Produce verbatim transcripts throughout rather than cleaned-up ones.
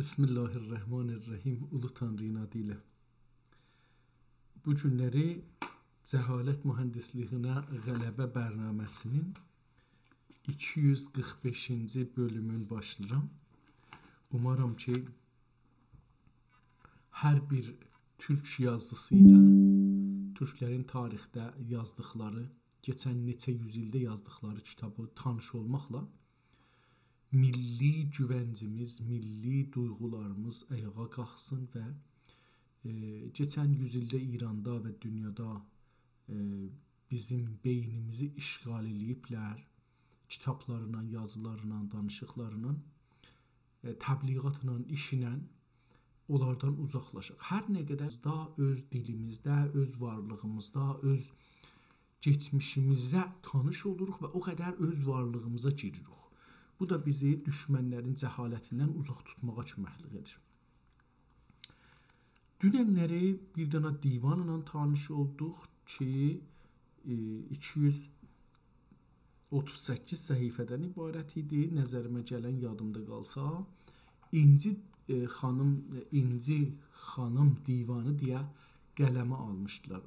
بسم الله الرحمن الرحیم. اولو تانری‌نین آدی ایله. بو گونلری جهالت مهندسلیگینه غلبه برنامه‌سی‌نین ایکی یوز قیرخ بئشینجی بؤلومون باشلاییرام. اومارام کی، هر بیر تورک یازیسی ایله تورکلرین تاریخده یازدیقلاری، کئچن نئچه یوز ایلده یازدیقلاری کیتابی تانیش اولماقلا میللی گوونجیمیز، میللی دویغولاریمیز آیاغا قالخسین و، ائ، کئچن یوز ایلده ایراندا و دونیادا، ائ، بیزیم بئینیمیزی اشغال ائله‌ییبلر، کیتابلارلا، یازیلارلا، دانیشیقلارلا، ائ، تبلیغاتلا، ایشله اونلاردان اوزاقلاشاق. هر نه قدر داها اؤز دیلیمیزده، اؤز وارلیغیمیزدا، اؤز کئچمیشیمیزه تانیش اولوروق و او قدر اؤز وارلیغیمیزا گیریریک. بو دا بیزی دوشمنلرین جهالتیندن اوزاق توتماغا کؤمکلیک ائدیر. دوننلری بیر دنه دیوانلا تانیش اولدوق کی، ائ، ایکی یوز اوتوز سککیز صفحه‌دن عبارت ایدی. نظریمه گلن، یادیمدا قالسا، اینجی، ائ، خانیم، ائ، اینجی خانیم دیوانی دئیه قلمه آلمیشدیلار.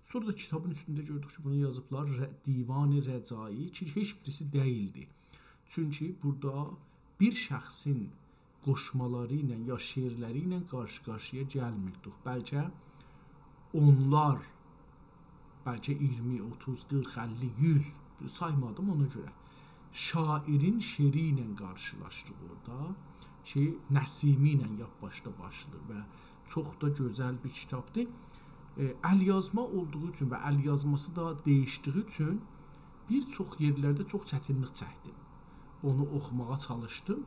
سونرا دا کیتابین اوستونده گؤردوک کی، بونو یازیبلار ر-، دیوان رجایی کی، هئچ بیریسی دئییلدی. چونکی بورادا بیر شخصین قوشمالاری ایله یا شعرلری ایله قارشی-قارشییا گلمیردیک. بلکه اونلار، بلکه اییرمی، اوتوز، قیرخ، اللی، یوز، سایمادیم اونا گؤره. شاعرین شعری ایله قارشیلاشدیق اورادا کی، نسیمی ایله یاپباشدا باشلاییر و چوخ دا گؤزل بیر کیتابدیر. ائ، ال‌یازما اولدوغو اوچون و ال‌یازماسی دا دییشدیگی اوچون بیر چوخ یئرلرده چوخ چتینلیک چکدیم. اونو اوخوماغا چالیشدیم.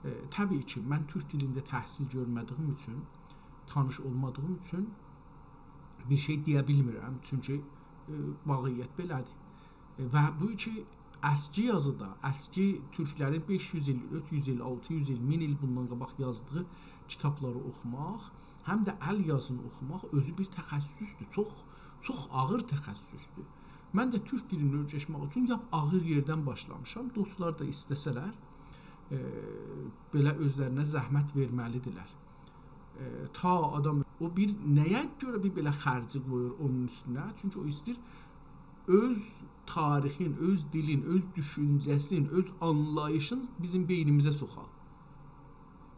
ائ، طبیعی کی، من تورک دیلینده تحصیل گؤرمه‌دیگیم اوچون، تانیش اولمادیغیم اوچون بیر شئی دئیه بیلمیرم. چونکی، ائ، واقعیت بئله‌دیر. ائ، و بو کی، اسکی یازیدا، اسکی تورکلرین بئش یوز ایل، دؤرد یوز ایل، آلتی یوز ایل، مین ایل بوندان قاباق یازدیغی کیتابلاری اوخوماق، هم ده ال یازینی اوخوماق اؤزو بیر تخصصدور. چوخ، چوخ آغیر تخصصدور. من ده تورک دیلینی اؤیرشمک اوچون لاپ آغیر یئردن باشلامیشام. دوستلار دا ایسته‌سه‌لر، ائ، بئله اؤزلرینه زحمت وئرمه‌لیدیرلر. ائ، تا آدام او بیر نه‌یه گؤره بیر بئله خرجی قویور اونون اوستونه؟ چونکی او ایسته‌ییر اؤز تاریخین، اؤز دیلین، اؤز دوشونجه‌سین، اؤز آنلاییشین بیزیم بئینیمیزه سوخا.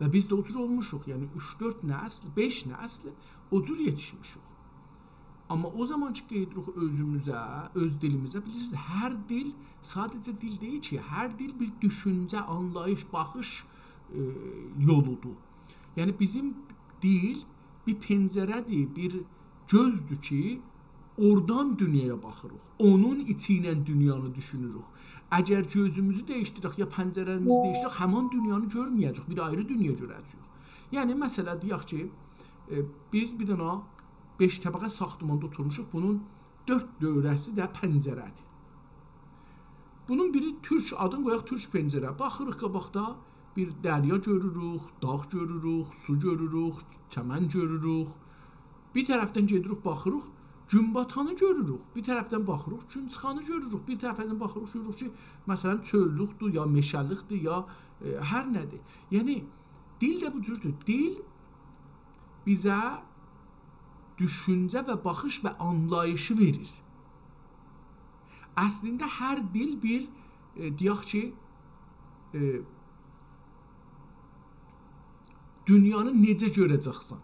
و بیز ده او جور اولموشوق. یعنی، اوچ، دؤرد نسل، بئش نسل او جور یئتیشمیشیک. آمما او زامان کی، قئییدیریک اؤزوموزه، اؤز دیلیمیزه، بیلیرسینیز، هر دیل ساده‌جه دیل دئییل کی، هر دیل بیر دوشونجه، آنلاییش، باخیش، ائ، یولودور. یعنی، بیزیم دیل بیر پنجره‌دیر، بیر گؤزدور کی، اورادان دونیایا باخیریق. اونون ایچی ایله دونیانی دوشونوروک. اگر گؤزوموزو دییشدیرک، یا پنجره‌میزی دییشدیرک، همان دونیانی گؤرمه‌یه‌جه‌ییک، بیر آیری دونیا گؤره‌جه‌ییک. یعنی، مثلا، دئیک کی، ائ، بیز بیر دنه بئش طبقه ساختماندا اوتورموشوق، بونون دؤرد دؤوره‌سی ده پنجره‌دیر. بونون بیری تورک، آدین قویاق تورک پنجره. باخیریق قاباقدا بیر دریا گؤروروک، داغ گؤروروک، سو گؤروروک، چمن گؤروروک. بیر طرفدن گئدیریک، باخیریق، گون باتانی گؤروروک. بیر طرفدن باخیریق، گون چیخانی گؤروروک. بیر طرفدن باخیریق، گؤروروک کی، مثلا، چؤللوکدور، یا مئشه‌لیکدیر، یا، ائ، هر نه‌دیر. یعنی، دیل ده بو جوردور. دیل بیزه دوشونجه و باخیش و آنلاییشی وئریر. اصلینده هر دیل بیر، ائ، دئیک کی، ائ، دونیانی نئجه گؤره‌جکسن،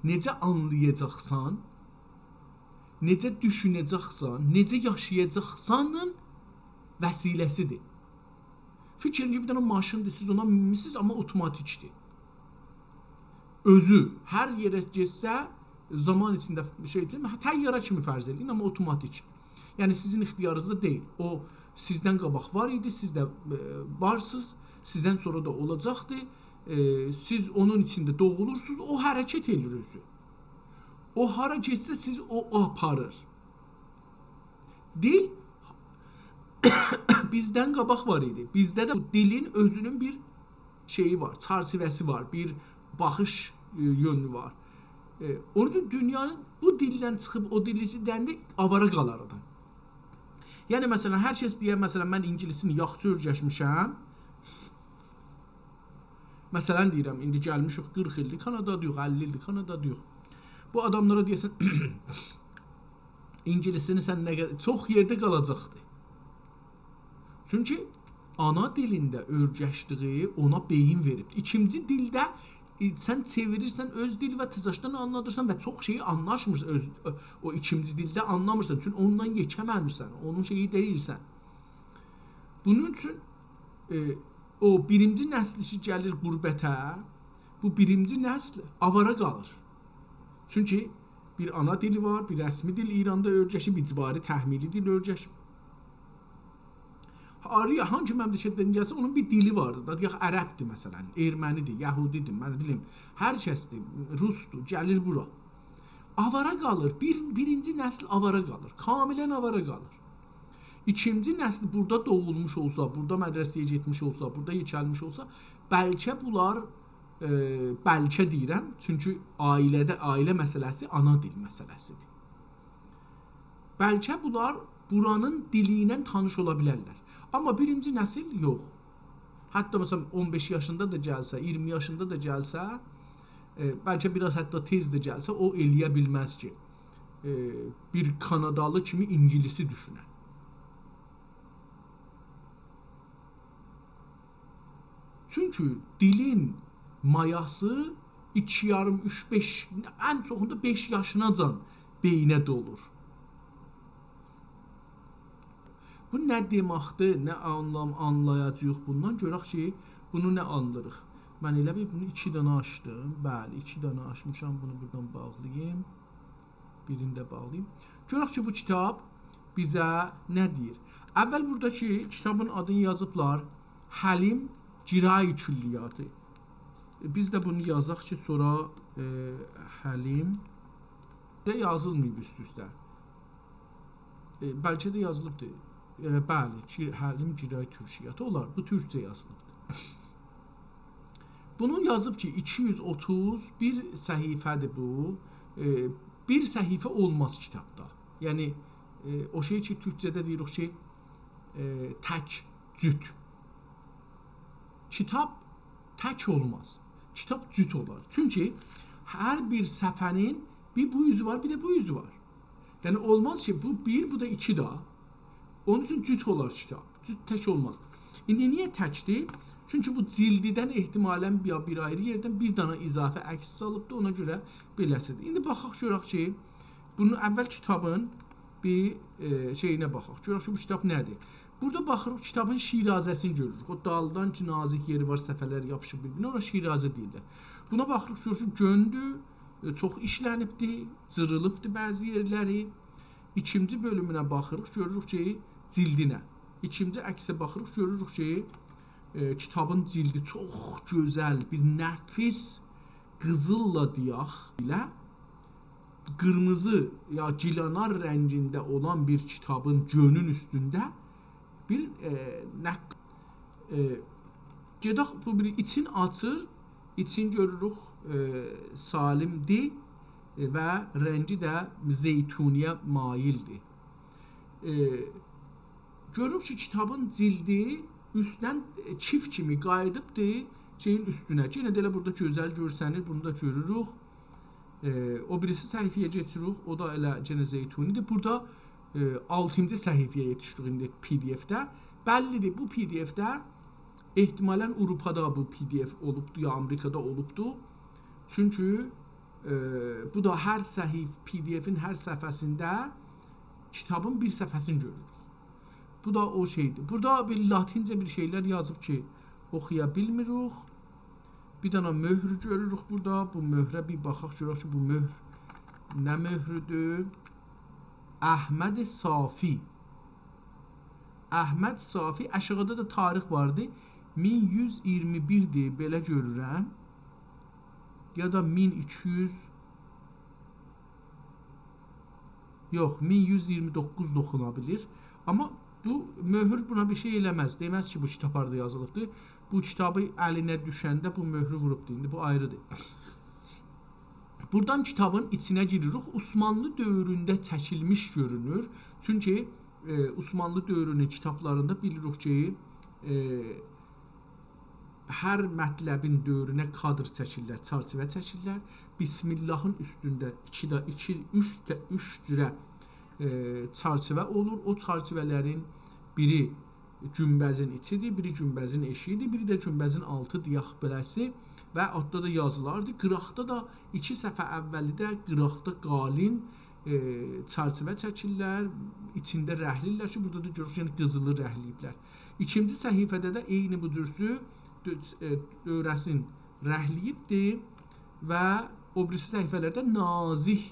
نئجه آنلایاجاقسان، نئجه دوشونه‌جکسن، نئجه یاشایاجاقسانین وسیله‌سیدیر. فیکر ائدین کی، بیر دنه ماشیندیر، سیز اونا مینمیسینیز، آمما اوتوماتیکدیر. اؤزو هر یئره گئتسه، زامان ایچینده شئی اوچون، طیاره کیمی فرض ائدین، آمما اوتوماتیک. یعنی، سیزین اختیارینیزدا دئییل. او، سیزدن قاباق وار ایدی، سیز ده، ائ، وارسینیز، سیزدن سونرا دا اولاجاقدیر. ائ، سیز اونون ایچینده دوغولورسونوز، او حرکت ائدیر اؤزو. او هارا گئتسه، سیز او، او آپاریر. دیل بیزدن قاباق وار ایدی. بیزده ده بو دیلین اؤزونون بیر شئیی وار، چرچیوه‌سی وار، بیر باخیش، ائ، یؤنو وار. ائ، اونون اوچون دونیانی بو دیلدن چیخیب او دیلی ایسته‌ینده آواره قالار آدام. یعنی، مثلا، هر کس دئیر، مثلا، من اینگیلیسینی یاخشی اؤیرشمیشم. مثلا دئییرم، ایندی گلمیشیک قیرخ ایلدیر کانادادایوخ، اللی ایلدیر کانادادایوخ. بو آداملارا دئیه‌سن، اینگیلیسینی سن نه قدر، چوخ یئرده قالاجاقدیر. چونکی آنا دیلینده اؤرگشدیگی اونا بئیین وئریب. ایکینجی دیلده، ائ، سن چئویریرسن اؤز دیلی و تزاشدان آنلادیرسان و چوخ شئیی آنلاشمیرسان اؤز، او ایکینجی دیلده آنلامیرسان. چونکی اونونلا یئکه‌مه‌میرسن، اونون شئیی دئییلسن. بونون اوچون، ائ، او بیرینجی نسلی کی گلیر غربته، بو بیرینجی نسل آوارا قالیر. چونکی بیر آنا دیلی وار، بیر رسمی دیل ایراندا اؤرگشیب، اجباری تحمیلی دیل اؤرگشیب. هاری، هانگی مملکتدن گلسه، اونون بیر دیلی واردیر دا. دئیک، عربدیر مثلا، ارمنیدیر، یهودیدیر، من بیلیم، هر کسدیر، روسدور، گلیر بورا. آوارا قالیر، بیر، بیرینجی نسل آوارا قالیر، کاملا آوارا قالیر. ایکینجی نسل بورادا دوغولموش اولسا، بورادا مدرسه‌یه گئتمیش اولسا، بورادا یئکه‌لمیش اولسا، بلکه بونلار، ائ، بلکه دئییرم، چونکی عائله‌ده، عائله مسئله‌سی آنا دیل مسئله‌سیدیر. بلکه بونلار بورانین دیلی ایله تانیش اولا بیلرلر. آمما بیرینجی نسل یوخ. حتی مثلا اون بئش یاشیندا دا گلسه، اییرمی یاشیندا دا گلسه، ائ، بلکه بیر آز حتی تئز ده گلسه، او ائلیه بیلمز کی، ائ، بیر کانادالی کیمی اینگیلیسی دوشونه. چونکی دیلین مایاسی ایکی یاریم، اوچ، بئش، ان چوخوندا بئش یاشیناجان بئینه دولور. بو نه دئمکدیر، نه آنلام آنلایاجاغیق بوندان؟ گؤرک کی، بونو نه آنلیریق. من ائله بیل بونو ایکی دنه آچدیم. بلی، ایکی دنه آچمیشام. بونو بورادان باغلاییم. بیرینی ده باغلاییم. گؤرک کی، بو کیتاب بیزه نه دئییر؟ اول بورادا کی، کیتابین آدینی یازیبلار حلیم گرای کلیاتی. بیز ده بونو یازاق کی، سونرا، ائ، حلیم ده یازیلماییب اوست-اوسته. ائ، بلکه ده یازیلیبدیر. ائ، بلی، کی، حلیم گرای تورکیاتی اولار. بو تورکجه یازیلیبدیر. بونو یازیب کی، ایکی یوز اوتوز بیر صفحه‌دیر بو. ائ، بیر صفحه اولماز کیتابدا. یعنی، ائ، او شئی کی، تورکجه‌ده دئییریک کی، ائ، تک، جوت. کیتاب تک اولماز. کیتاب جوت اولار. چونکی هر بیر صفحه‌نین بیر بو اوزو وار، بیر ده بو اوزو وار. یعنی اولماز کی، بو بیر، بو دا ایکی دا. اونون اوچون جوت اولار کیتاب. جوت تک اولماز. ایندی نییه تکدیر؟ چونکی بو جلدیدن احتمالاً بیر، بیر آیری یئردن بیر دانا اضافه عکس سالیبدی، اونا گؤره بئله‌سیدیر. ایندی باخاق گؤرک کی، بونون اول کیتابین بیر، ائ، شئیینه باخاق. گؤرک کی، بو کیتاب نه‌دیر؟ بورادا باخیریق، کیتابین شیرازه‌سینی گؤروروک. او دالدان کی، نازیک یئری وار، صفحه‌لر یاپیشیب بیر-بیرینه، اورا شیرازه دئییرلر. بونا باخیریق، گؤروروک کی، گؤندور، ائ، چوخ ایشله‌نیبدیر، جیریلیبدیر بعضی یئرلری. ایکینجی بؤلومونه باخیریق، گؤروروک کی، جلدینه. ایکینجی عکسه باخیریق، گؤروروک کی، ائ، کیتابین جلدی چوخ گؤزل، بیر نفیس قیزیللا دئیک، ایله قیرمیزی یا گیلانار رنگینده اولان بیر کیتابین گؤنون اوستونده بیر، ائ، نق-، ائ، گئدک بو بیر ایچین آچیر، ایچین گؤروروک، ائ، سالمدیر، ائ، و رنگی ده زیتونی‌یه مایلدیر. ائ، گؤروروک کی، کیتابین جلدی اوستدن، ائ، کیف کیمی قاییدیبدیر شئیین اوستونه. یئنه ده ائله بورادا گؤزل گؤرسنیر، بونو دا گؤروروک. ائ، او بیریسی صفحه‌یه کئچیریک، او دا ائله یئنه زیتونی‌دیر. بورادا، ائ، آلتینجی صفحه‌یه یئتیشدیک ایندی پی دی اف‌ده. بللی‌دیر، بو پی دی اف‌ده احتمالاً آوروپادا بو پی دی اف اولوبدو، یا آمریکادا اولوبدو. چونکی، ائ، بو دا هر صفحه، پی دی اف‌ین هر صفحه‌سینده کیتابین بیر صفحه‌سینی گؤروروک. بو دا او شئی‌دیر. بورادا بیر لاتینجه بیر شئیلر یازیب کی، اوخویا بیلمیریک. بیر دنه مؤهور گؤروروک بورادا. بو مؤهره بیر باخاق، گؤرک کی، بو مؤهور نه مؤهرودور؟ احمد صافی. احمد صافی، آشاغیدا دا تاریخ واردی. مین یوز اییرمی بیردیر، بئله گؤرورم. یا دا مین ایکی یوز، یوخ، مین یوز اییرمی دوققوز دا اوخونا بیلیر. آمما بو مؤهور بونا بیر شئی ائله‌مز. دئمز کی، بو کیتاب هاردا یازیلیبدیر. بو کیتابی الینه دوشنده بو مؤهرو ووروبدور. ایندی بو آیری‌دیر. بورادان کیتابین ایچینه گیریریک. عثمانلی دؤورونده چکیلمیش گؤرونور. چونکی، ائ، عثمانلی دؤورونون کیتابلاریندا بیلیریک کی، ائ، هر مطلبین دؤورونه کادر چکیرلر، چرچیوه چکیرلر. بسم اللهین اوستونده ایکی ده، ایکی، اوچ ده، اوچ جوره، ائ، چرچیوه اولور. او چرچیوه‌لرین بیری گونبدین ایچیدیر، بیری گونبدین ائشیگیدیر، بیری ده گونبدین آلتی، دئیک بئله‌سی. و آلتدا دا یازیلاردی. قیراقدا دا ایکی صفحه اوّلی ده قیراقدا قالین، ائ، چرچیوه چکیرلر، ایچینده رنگله‌ییرلر کی، بورادا دا گؤروروک، یعنی قیزیلی رنگله‌ییبلر. ایکینجی صفحه‌ده ده عینی بو جورسو دؤ-، ائ، دؤوره‌سین رنگله‌ییبدی و او بیریسی صفحه‌لرده نازیک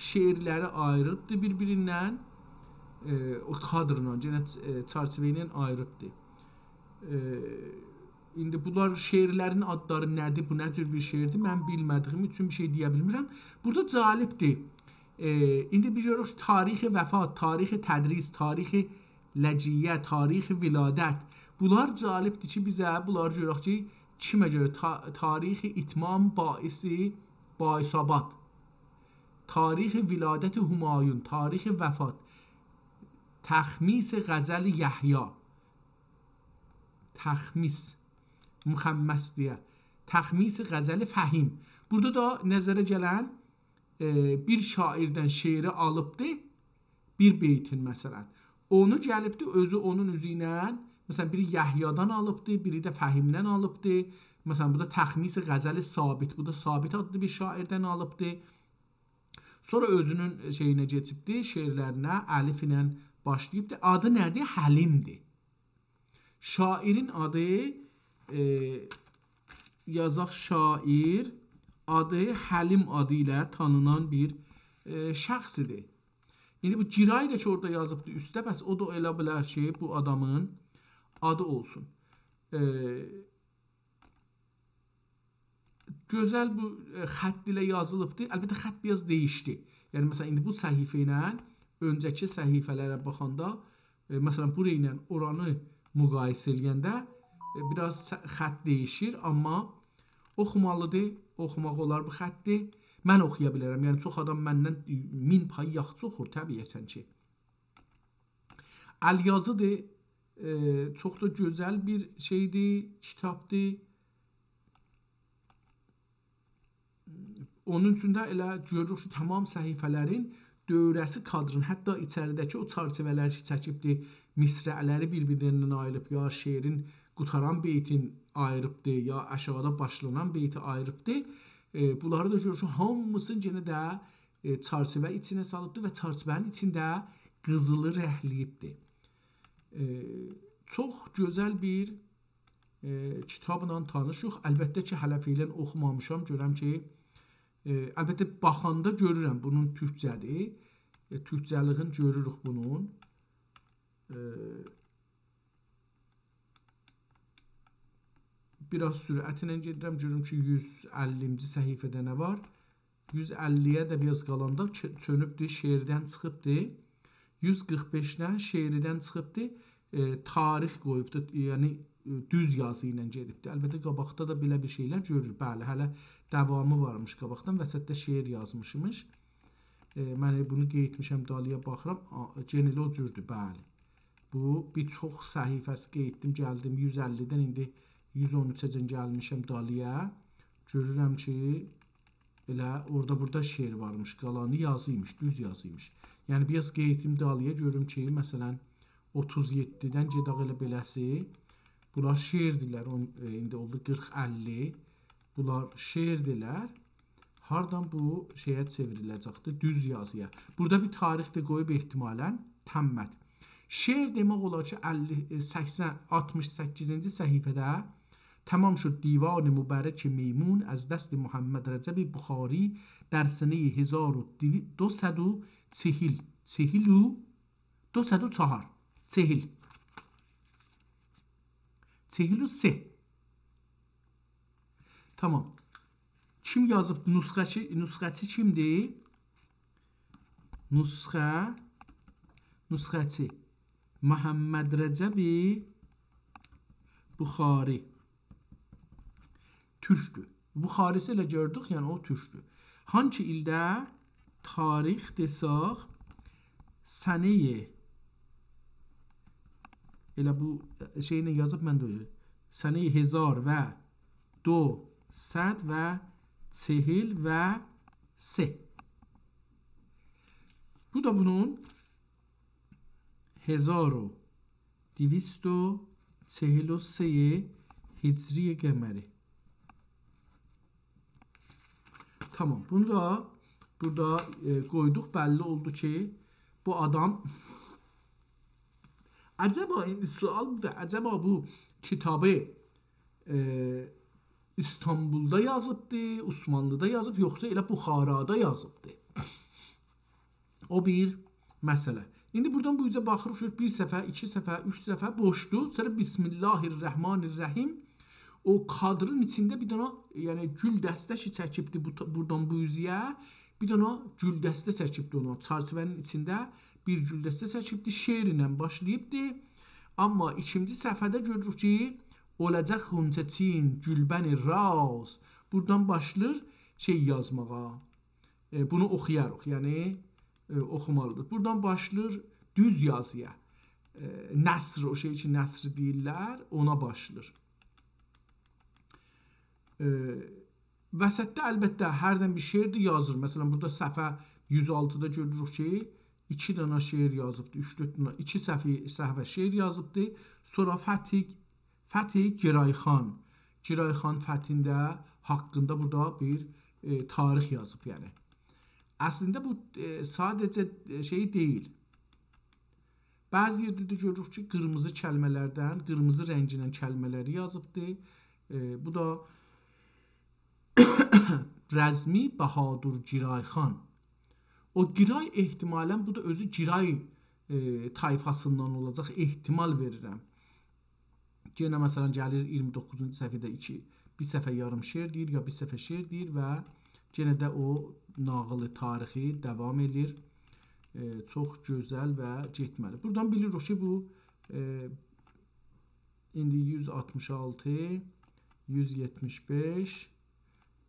شعرلری آییریبدی بیر-بیریندن، ائ، او کادرلا، یئنه چ-، ائ، چرچیوه ایله آییریبدی. ائ، ایندی بونلار شعرلرین آدلاری نه‌دیر، بو نه جور بیر شعردیر، من بیلمه‌دیگیم اوچون بیر شئی دئیه بیلمیرم. بورادا جالبدیر. ائ، ایندی بیز گؤروروک تاریخ وفات، تاریخ تدریس، تاریخ لجیه، تاریخ ولادت. بونلار جالبدیر کی، بیزه بونلار گؤرک کی، کیمه گؤره تا-، تاریخ اتمام باعث، باعث‌آباد، تاریخ ولادت همایون، تاریخ وفات، تخمیس غزل یحیی، تخمیس، مخمس دئیه، تخمیس غزل فهیم. بورادا دا نظره گلن، ائ، بیر شاعردن شعری آلیبدی، بیر بیتین مثلا. اونو گلیبدی، اؤزو اونون اوزو ایله، مثلا، بیری یحیی‌دان آلیبدی، بیری ده فهیمدن آلیبدی. مثلا، بو دا تخمیس غزل ثابت، بو دا ثابت آدلی بیر شاعردن آلیبدی. سونرا اؤزونون شئیینه کئچیبدی، شعرلرینه الف ایله باشلاییبدی. آدی نه‌دیر؟ حلیمدیر. شاعرین آدی، ائ، یازاق، شاعر آدی حلیم آدی ایله تانینان بیر، ائ، شخصیدیر. ایندی بو گیرای دا کی، اورادا یازیبدی اوسته، بس او دا اولا بیلر کی، بو آدامین آدی اولسون. ائ، گؤزل بو، ائ، خط ایله یازیلیبدی. البته، خط بیر آز دییشدی. یعنی، مثلا، ایندی بو صفحه ایله اؤنجه‌کی صفحه‌لره باخاندا، ائ، مثلا، بورا ایله اورانی مقایسه ائله‌ینده، ائ، بیر آز س-، خط دییشیر، آمما اوخومالیدیر، اوخوماق اولار بو خطی. من اوخویا بیلرم. یعنی، چوخ آدام مندن مین پای یاخشی اوخور، طبیعتا کی. ال یازیدیر، ائ، چوخ دا گؤزل بیر شئیدیر، کیتابدیر. اونون اوچون ده ائله گؤروروک کی، تمام صفحه‌لرین دؤوره‌سی کادرین، حتی ایچریده‌کی او چرچیوه‌لر کی، چکیبدی، مصرع‌لری بیر-بیریندن آییریب، یا شعرین قوتاران بیتین آییریبدی، یا آشاغیدا باشلانان بیتی آییریبدی. ائ، بونلاری دا گؤروروک کی، هامیسینی یئنه ده، ائ، چرچیوه ایچینه سالیبدی و چرچیوه‌نین ایچینده قیزیلی رنگله‌ییبدی. ائ، چوخ گؤزل بیر، ائ، کیتابلا تانیشیق. البته کی، هله فعلا اوخومامیشام، گؤرم کی، ائ، البته، باخاندا گؤرورم بونون تورکجه‌دیر. ائ، تورکجه‌لیگین گؤروروک بونون. ائ، بیر آز سرعتله گئدیرم، گؤروم کی، یوز اللینجی صفحه‌ده نه وار. یوز اللی‌یه ده بیر آز قالاندا چؤ-، چؤنوبدو، شعردن چیخیبدی. یوز قیرخ بئشدن شعردن چیخیبدی، ائ، تاریخ قویوبدو، یعنی، ائ، دوز یازی ایله گئدیبدی. البته، قاباقدا دا بئله بیر شئیلر گؤرور. بلی، هله داوامی وارمیش قاباقدان، وسطده شعر یازمیشمیش. ائ، من بونو قئییتمیشم دالییا، باخیرام، آ، یئنه ائله او جوردور، بلی. بو بیر چوخ صفحه‌سی، قئییتدیم، گلدیم یوز اللی‌دن، ایندی یوز اون اوچه‌جن گلمیشم دالییا. گؤرورم کی، ائله اورادا بورادا شعر وارمیش، قالانی یازی ایمیش، دوز یازی ایمیش. یعنی، بیر آز قئییتیم دالییا، گؤروم کی، مثلا، اوتوز یئددیدن گئدک ائله بئله‌سی. بونلار شعردیرلر، اون، ائ، ایندی اولدو قیرخ اللی. بونلار شعردیرلر. هاردان بو شئیه چئوریله‌جکدیر؟ دوز یازییا. بورادا بیر تاریخ ده قویوب احتمالا. تمت. شعر دئمک اولار کی، اللی، ائ، سکسن، آلتمیش سککیزینجی صفحه‌ده تمام شد دیوان مبارک میمون از دست محمدرجب بخاری در سنهٔ هزار و دوصد و چهل، چهل و، دوصد و چهار، چهل، چهل و سه. تمام. کیم یازیب؟ نسخه‌چی، نسخه‌چی کیمدیر؟ نسخه، نسخه‌چی محمدرجب بخاری. تورکدور. بخاری‌سی ائله گؤردوک، یعنی او تورکدور. هانسی ایلده؟ تاریخ دئسک، سنه‌یه، ائله بو شئیله یازیب، من ده سنه‌ی هزار و دوصد و چهل و سه. بو دا بونون هزار و دویست و چهل و سه هجری قمری. تامام. بونو دا بورادا، ائ، قویدوق. بللی اولدو کی، بو آدام عجبا، ایندی سؤال بودور، عجبا بو کیتابی، ائ، ایستانبولدا یازیبدی، عثمانلی‌دا یازیب، یوخسا ائله بخارادا یازیبدی؟ او بیر مسئله. ایندی بورادان بو اوزه باخیریق، گؤروروک بیر صفحه، ایکی صفحه، اوچ صفحه بوشدور. سونرا بسم الله الرحمن الرحیم. او کادرین ایچینده بیر دنه، یعنی گول دسته کی چکیبدی بو، بورادان بو اوزه‌یه. بیر دنه گول دسته چکیبدی اونا. چرچیوه‌نین ایچینده بیر گول دسته چکیبدی، شعر ایله باشلاییبدی. آمما ایکینجی صفحه‌ده گؤروروک کی، «اولاجاق غنچه‌چین گولبن راز». بورادان باشلاییر شئی یازماغا. ائ، بونو اوخویاریق، یعنی، ائ، اوخومالیدیر. بورادان باشلاییر دوز یازییا. ائ، نثر، او شئی کی نثر دئییرلر، اونا باشلاییر. ائ، وسطده البته هردن بیر شعر ده یازیر. مثلا، بورادا صفحه یوز آلتیدا گؤروروک کی، ایکی دنه شعر یازیبدی، اوچ دؤرد دنه، ایکی صفحه، صفحه شعر یازیبدی. سونرا فتح، فتح گرایخان، گرایخان فتحینده حاقیندا بورادا بیر، ائ، تاریخ یازیب، یعنی. اصلینده بو، ائ، ساده‌جه، ائ، شئی دئییل. بعضی یئرده ده گؤروروک کی، قیرمیزی کلمه‌لردن، قیرمیزی رنگینن کلمه‌لری یازیبدی. ائ، بو دا رزمی بهادر گرایخان. او گرای احتمالا، بو دا اؤزو گرای، ائ، طایفاسیندان اولاجاق، احتمال وئریرم. یئنه مثلا گلیر ایگیرمی دوققوزونجو صفحه‌ده ایکی، بیر صفحه یاریم شعر دئییر، یا بیر صفحه شعر دئییر و یئنه ده او ناغیلی، تاریخی داوام ائدیر. ائ، چوخ گؤزل و گئتمه‌لی. بورادان بیلیریک کی، بو، ائ، ایندی یوز آلتمیش آلتی، یوز یئتمیش بئش،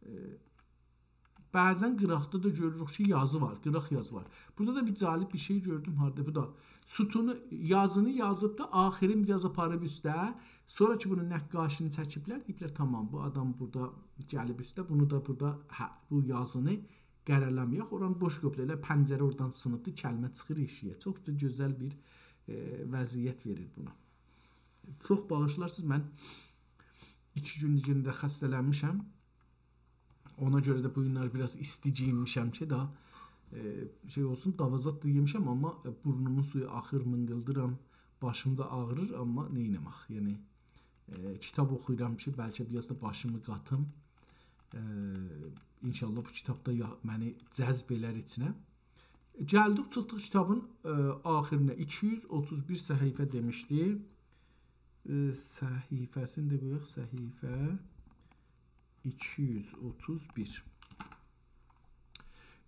ائ، بعضا قیراقدا دا گؤروروک کی، یازی وار، قیراق یازی وار. بورادا دا بیر جالب بیر شئی گؤردوم، هاردا بو دا. ستونو، یازینی یازیب دا، آخرین بیر آز آپاریب اوسته. سونرا کی، بونون نقاشینی چکیبلر، دئییبلر، «تامام، بو آدام بورادا گلیب اوسته، بونو دا بورادا، هه، بو یازینی قره‌له‌مه‌یک.» اورانی بوش قویوبلار، ائله پنجره اورادان سینیبدی، کلمه چیخیر ائشییه. چوخ دا گؤزل بیر، ائ، وضعیت وئریر بونا. چوخ باغیشلارسینیز، من ایکی گوندور یئنه ده خسته‌لنمیشم. اونا گؤره ده بو گونلر بیر آز ایستی گئیینمیشم کی، دا، ائ، شئی اولسون، داوا زاد دا یئمیشم، آمما، ائ، بورنومون سویو آخیر، مینقیلدیرام، باشیم دا آغریر، آمما نئینه‌مک؟ یعنی، ائ، کیتاب اوخویورام کی، بلکه بیر آز دا باشیمی قاتیم. ائ، انشاءالله بو کیتاب دا یا-، منی جذب ائلر ایچینه. گلدیک، چیخدیق کیتابین، ائ، آخرینه. ایکی یوز اوتوز بیر صفحه دئمیشدی. ائ، صفحه‌سینی ده قویاق، صفحه ایکی یوز اوتوز بیر.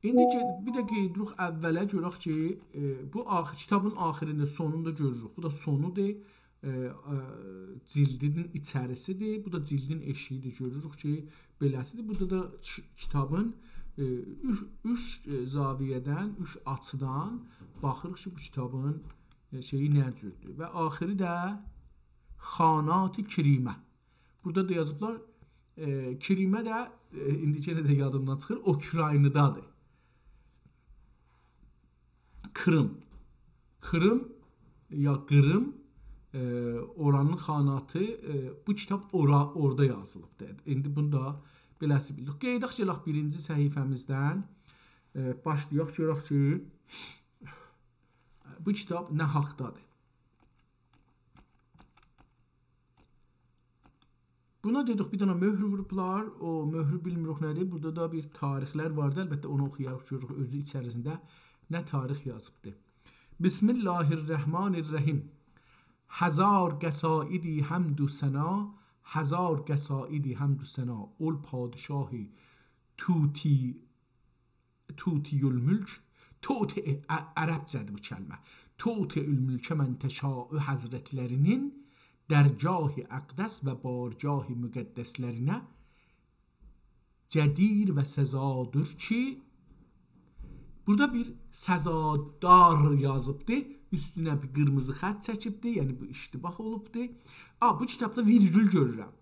ایندی گئ-، بیر ده قاییدیریق اوّله، گؤرک کی، ائ، بو آخ-، کیتابین آخرینده، سونوندا گؤروروک. بو دا سونودور. ائ، ائ، جلدین ایچریسیدیر. بو دا جلدین ائشیییدیر. گؤروروک کی، بئله‌سیدیر. بورادا دا چ-، کیتابین، ائ، اوچ، اوچ، ائ، زاویه‌دن، اوچ آچیدان باخیریق کی، بو کیتابین، ائ، شئیی نه جوردور. و آخری ده خانات کریمه. بورادا دا یازیبلار، ائ، کریمه ده، ائ، ایندی یئنه ده یادیمدان چیخیر، اوکراینادادیر. کریم. کریم یا قیریم، ائ، اورانین خاناتی، ائ، بو کیتاب اورا، اورادا یازیلیبدیر. ایندی بونو دا بئله‌سی بیلیریک. قاییداق گلک بیرینجی صفحه‌میزدن، ائ، باشلایاق، گؤرک کی، بو کیتاب نه حاقدادیر. بونا دئدیک، بیر دنه مؤهور ووروبلار. او مؤهرو بیلمیریک نه‌دیر. بورادا دا بیر تاریخلر واردی. البته، اونو اوخویاریق، گؤروروک اؤزو ایچریسینده نه تاریخ یازیبدی. بسم الله الرحمن الرحیم. هزار قصایدی حمد و ثنا، هزار قصایدی حمد و ثنا، اول پادشاه طوطی طوطی‌الملک، طوطی، ع-، عربجه‌دیر بو کلمه. طوطی‌الملک من تشاء حضرتلرینین درگاه اقدس و بارگاه مقدسلرینه جدیر و سزادیر کی، بورادا بیر سزادار یازیبدی، اوستونه بیر قیرمیزی خط چکیبدی، یعنی بو اشتباه اولوبدو. آ، بو کیتابدا ویرگول گؤرورم.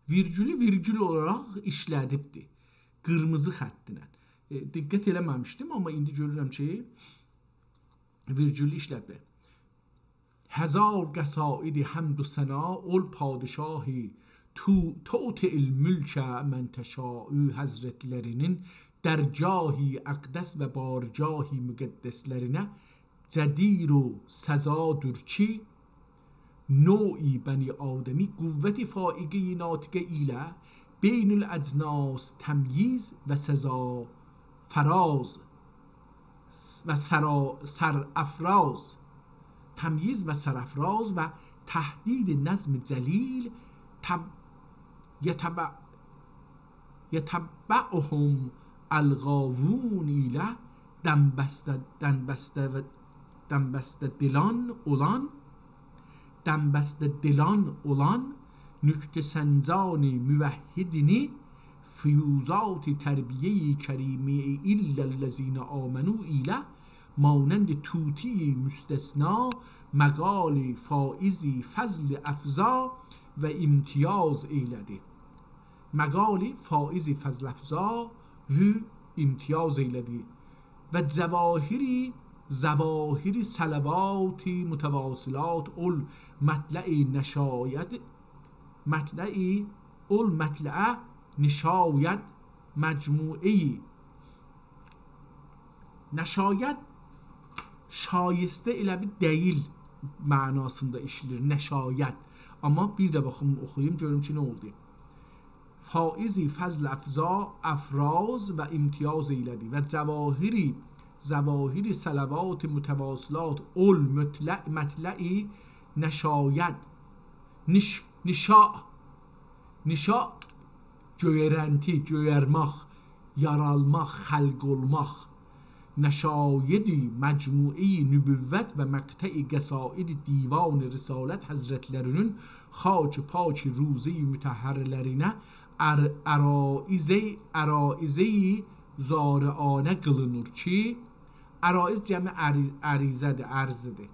ویرگولو ویرگول اولاراق ایشله‌دیبدی. قیرمیزی خطینن. ائ، دقت ائله‌مه‌میشدیم، آمما ایندی گؤرورم کی، ویرگولو ایشله‌دیب. هزار قصاید حمد و ثنا، اول پادشاهی تو، تؤتئ الملک من تشاء، حضرتلری‌نین درگاهی اقدس و بارگاهی مقدسلرینه جدیر و سزادور کی، نوع بنی آدمی قوت فائقه‌ی ناطقه ایله بین الاجناس تمییز و سزا فراز و سرا-، سرافراز، تمییز و سرافراز و تحدید نظم جلیل تب-، یتبع-، یتبعهم الغاوون ایله دمبسته، دمبسته و دمبسته دلان اولان، دمبسته دلان اولان نکته سنجان موحدینی فیوضات تربیه‌ی کریمه‌ی الا الذین آمنوا ایله مانند طوطی مستثنا مقال فائز فضل افزا و امتیاز ائیله‌دی. مقال فائز فضل افزا و امتیاز ائیله‌دی. و جواهر، ظواهر صلوات متواصلات اول مطلع نشاید، مطلع اول مطلع نشاید مجموعه‌ی نشاید شایسته ائله بیل دئییل معناسیندا ایشله‌ییر، نشاید. آمما بیر ده باخیم، اوخویوم، گؤروم کی، نه اولدو. فائز فضل افزا افراز و امتیاز ائیله‌دی و جواهر، ظواهر صلوات متواصلات اول مطلع، مطلع نشاید، نش-، نشاء، نشاء گؤیرنتی، گؤیرمک، یارالماق، خلق اولماق. نشاید مجموعه‌ی نبوت و مقطع قصاید دیوان رسالت حضرتلری‌نین خاک پاک روضه‌ی مطهره‌لرینه ار-، عرایضه، عرایضه زارعانه قیلینیر کی، عرایض جمع عری-، عریضه‌دیر، عرضی‌دیر.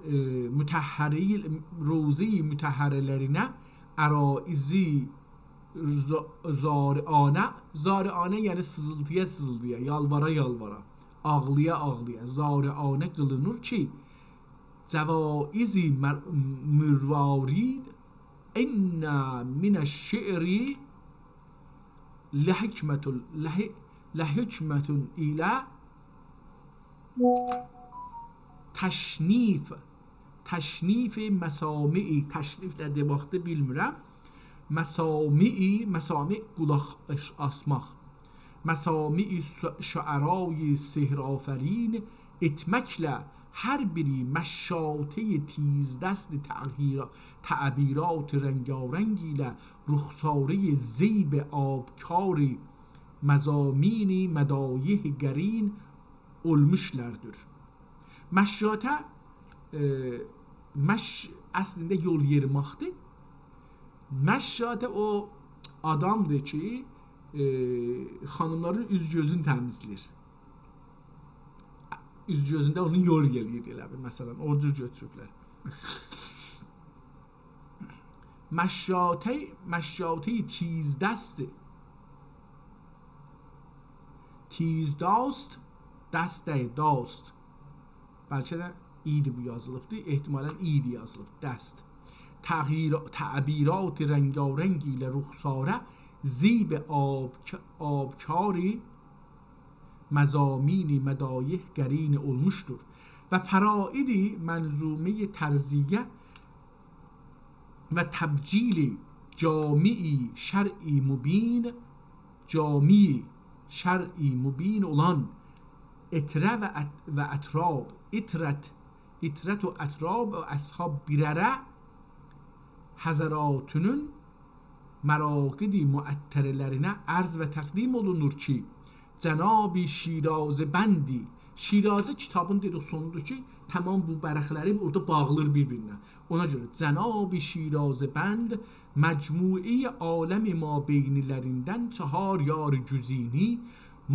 ائ، مطهره، روضه‌ی مطهره‌لرینه عرایض ز-، زارعانه، زارعانه یعنی سیزیلتییا سیزیلتییا، یالوارا یالوارا، آغلایا آغلایا، زارعانه قیلینیر کی، جوایز مر-، مروارید، ان من الشعر لحکمة، لح-، لحکمة الی تشنیف، تشنیف مسامع، تشنیف ده دئمکدیر، بیلمیرم. مسامع، مسامع قولاق آس-، آسماق. مسامع ش-، شعرای سحرآفرین ائتمکله هر بیری مشاطه‌ی تیزدست تغییر-، تعبیرات رنگارنگ ایله رخساره‌ی زیب آبکار مضامین مدایح قرین اولموشلاردیر. مشاطه، ائ، مش-، اصلینده یول یئریماقدیر. مشاطه او آدامدیر کی، ائ، خانیملارین اوز-گؤزونو تمیزله‌ییر. اوز-گؤزونده اونون یول گلیر، ائله بیل، مثلا، او جور گؤتوروبلر. مشاطه، مشاطه تیزدست. تیزدست، دست دئییل، داست. بلکه ده ایدی بو یازیلیبدی، احتمالا ایدی یازیلیب، دست. تغییر، تعبیرات رنگارنگ ایله رخساره زیب آب-، آبکار مضامین مدایح قرین اولموشدور. و فرائد منظومه‌ی طرزیه و تبجیل جامع شرع مبین، جامع شرع مبین اولان عطره و ات-، و اطراب، عطرت، عطرت و اطراب و اصحاب بیر آرا حضراتینین مراقد معطره‌لرینه عرض و تقدیم اولونور کی، جناب شیرازه‌بندی، شیرازه کیتابین، دئدیک، سونودور کی، تمام بو ورقلری اورادا باغلیر بیر-بیرینه. اونا گؤره جناب شیرازه‌بند مجموعه‌ی عالم مابینی‌لریندن چهار یار گزینی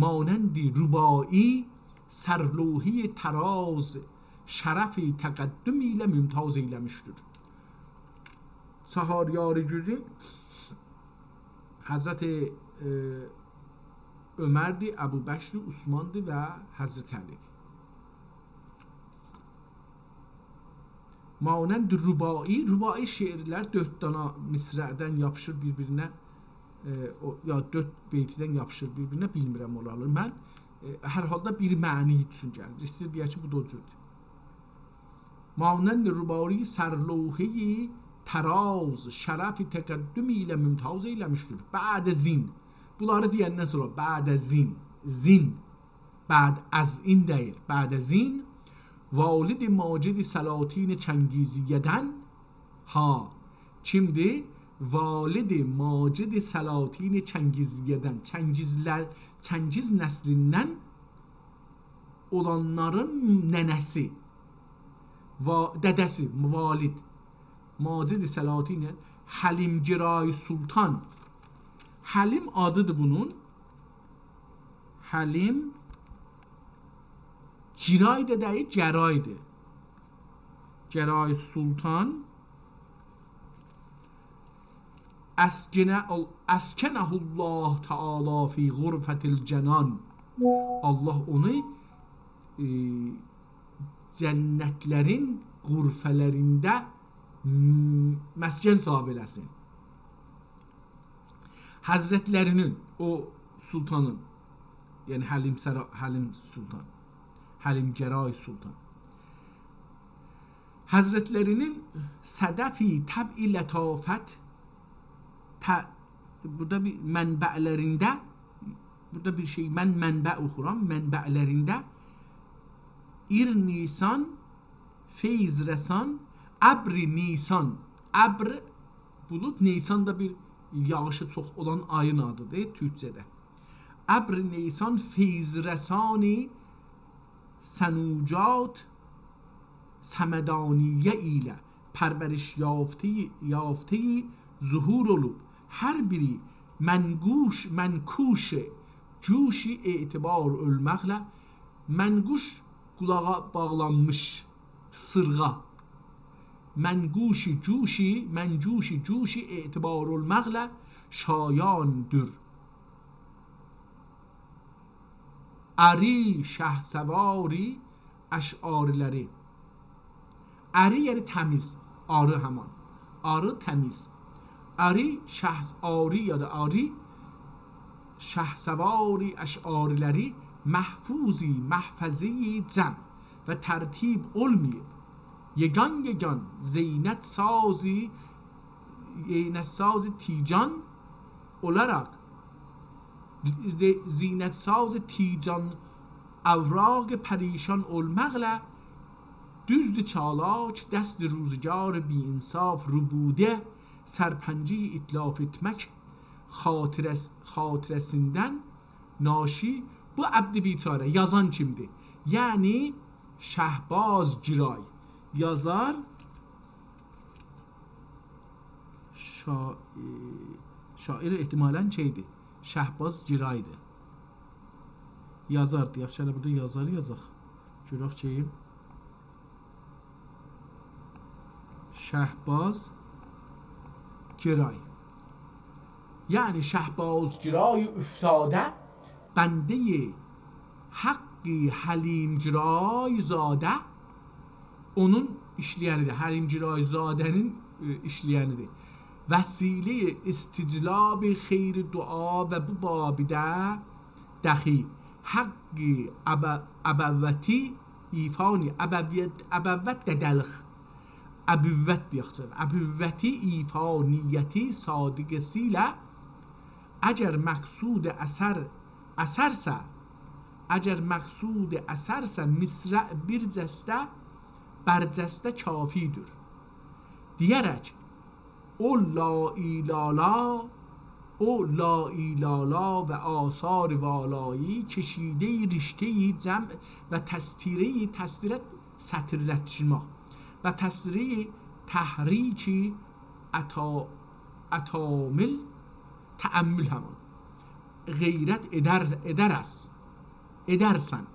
مانند رباعی سرلوحهٔ طراز، شرف تقدم ایله ممتاز ائیله‌میشدیر. چهار یار گزین حضرت، ائ، عمردی، ابوبکردی، عثماندی و حضرت علیدی. مانند رباعی، رباعی شعرلر دؤرد دانا مصرعدن یاپیشیر بیر-بیرینه، ائ، او، یا دؤرد بیتدن یاپیشیر بیر-بیرینه، بیلمیرم اورالاری من. ائ، هر حالدا بیر معنی اوچون گلیر. ایسته‌ییر دئیه کی، بو دا او جوردور. مانند رباعی سرلوحهٔ طراز، شرف تقدم ایله ممتاز ائیله‌میشدیر. بعد از این. بونلاری دئیندن سونرا بعد از این، زین، بعد از این دئییل، بعد از این، والد ماجد سلاطین چنگیزیه‌دن، ها، کیمدیر؟ والد ماجد سلاطین چنگیزیه‌دن، چنگیزلر، چنگیز نسلیندن اولانلارین ننه‌سی، وا-، دده‌سی، والد، ماجد سلاطین، حلیم‌گرای سلطان. حلیم آدیدیر بونون. حلیم، گرای دا دئییل، گرایدیر. گرای سلطان. اسکنه-، اسکنه الله تعالی فی غرفة الجنان. الله اونو، ائ، جنتلرین غرفه‌لرینده، م، مسکن صاحب ائله‌سین. حضرتلرینین، او سلطانین، یعنی حلیم سرا-، حلیم سلطان، حلیم‌گرای سلطان. حضرتلرینین صدف طبع لطافت، ط-، بورادا بیر منبعلرینده، بورادا بیر شئی، من منبع اوخورام، منبعلرینده ایر نیسان، فیض رسان، ابر نیسان، ابر، بولود، نیسان دا بیر یاغیشی چوخ اولان آیین آدیدیر تورکجه‌ده. ابر نیسان فیض رسانی سنوجات صمدانیه ایله پرورش یافته، یافته ظهور اولوب. هر بیری منقوش، منقوش جوش اعتبار اولماقلا، منقوش قولاغا باغلانمیش سیرغا، منقوش جوش، منقوش جوش اعتبار اولماقلا شایاندور. آری شهسواری اشعاری‌لری. آری یعنی تمیز، آری همان. آری تمیز. آری شهس-، آری یا دا آری شهسواری اشعاری‌لری محفوظی، محفظه‌ی جمع و ترتیب اولماییب. یگان یگان زینت سازی، زینت ساز تیجان اولاراق، زی-، زینت ساز تیجان اوراق پریشان اولماقلا، دوزدور چالاک دست روزگار بی‌انصاف ربوده سرپنجه‌ی اتلاف ائتمک خاطره‌س-، خاطره‌سیندن ناشی بو عبد بیچاره. یازان کیمدیر؟ یعنی شهباز گرای. یازار شا-، ائ، شاعر احتمالاً شئیدیر، شهباز گرایدیر. یازاردی. یاخشی، هله بورادا یازاری یازاق. گؤرک کی، شهباز گرای. یعنی شهباز گرای افتاده، بنده‌ی حق حلیم گرای زاده، اونون ایشله‌ینی‌دیر. حلیم گرای زاده‌نین، ائ، ایشله‌ینی‌دیر. وسیله‌ی استجلاب خیر دعا و بو بابده دخی حق ابو-، ابوتی ایفانی، ابویت، ابوت دده‌لیک، ابوت دئیک جانیم، ابوتی ایفا نیتی صادقه‌سیله اگر مقصود اثر، اثرسه، اگر مقصود اثرسه مصرع بیر جسته، بر جسته کافی‌دیر. دئیه‌رک، او لاالالا، او لاالالا و آثار والایی کشیده‌ی رشته‌ی جمع و تستیره‌ی، تستیره سطرلتشمک و تستیره‌ی تحریک اتا-، اتامل تأمل همان. غیرت ائدر، ائدر است، ائدرسن.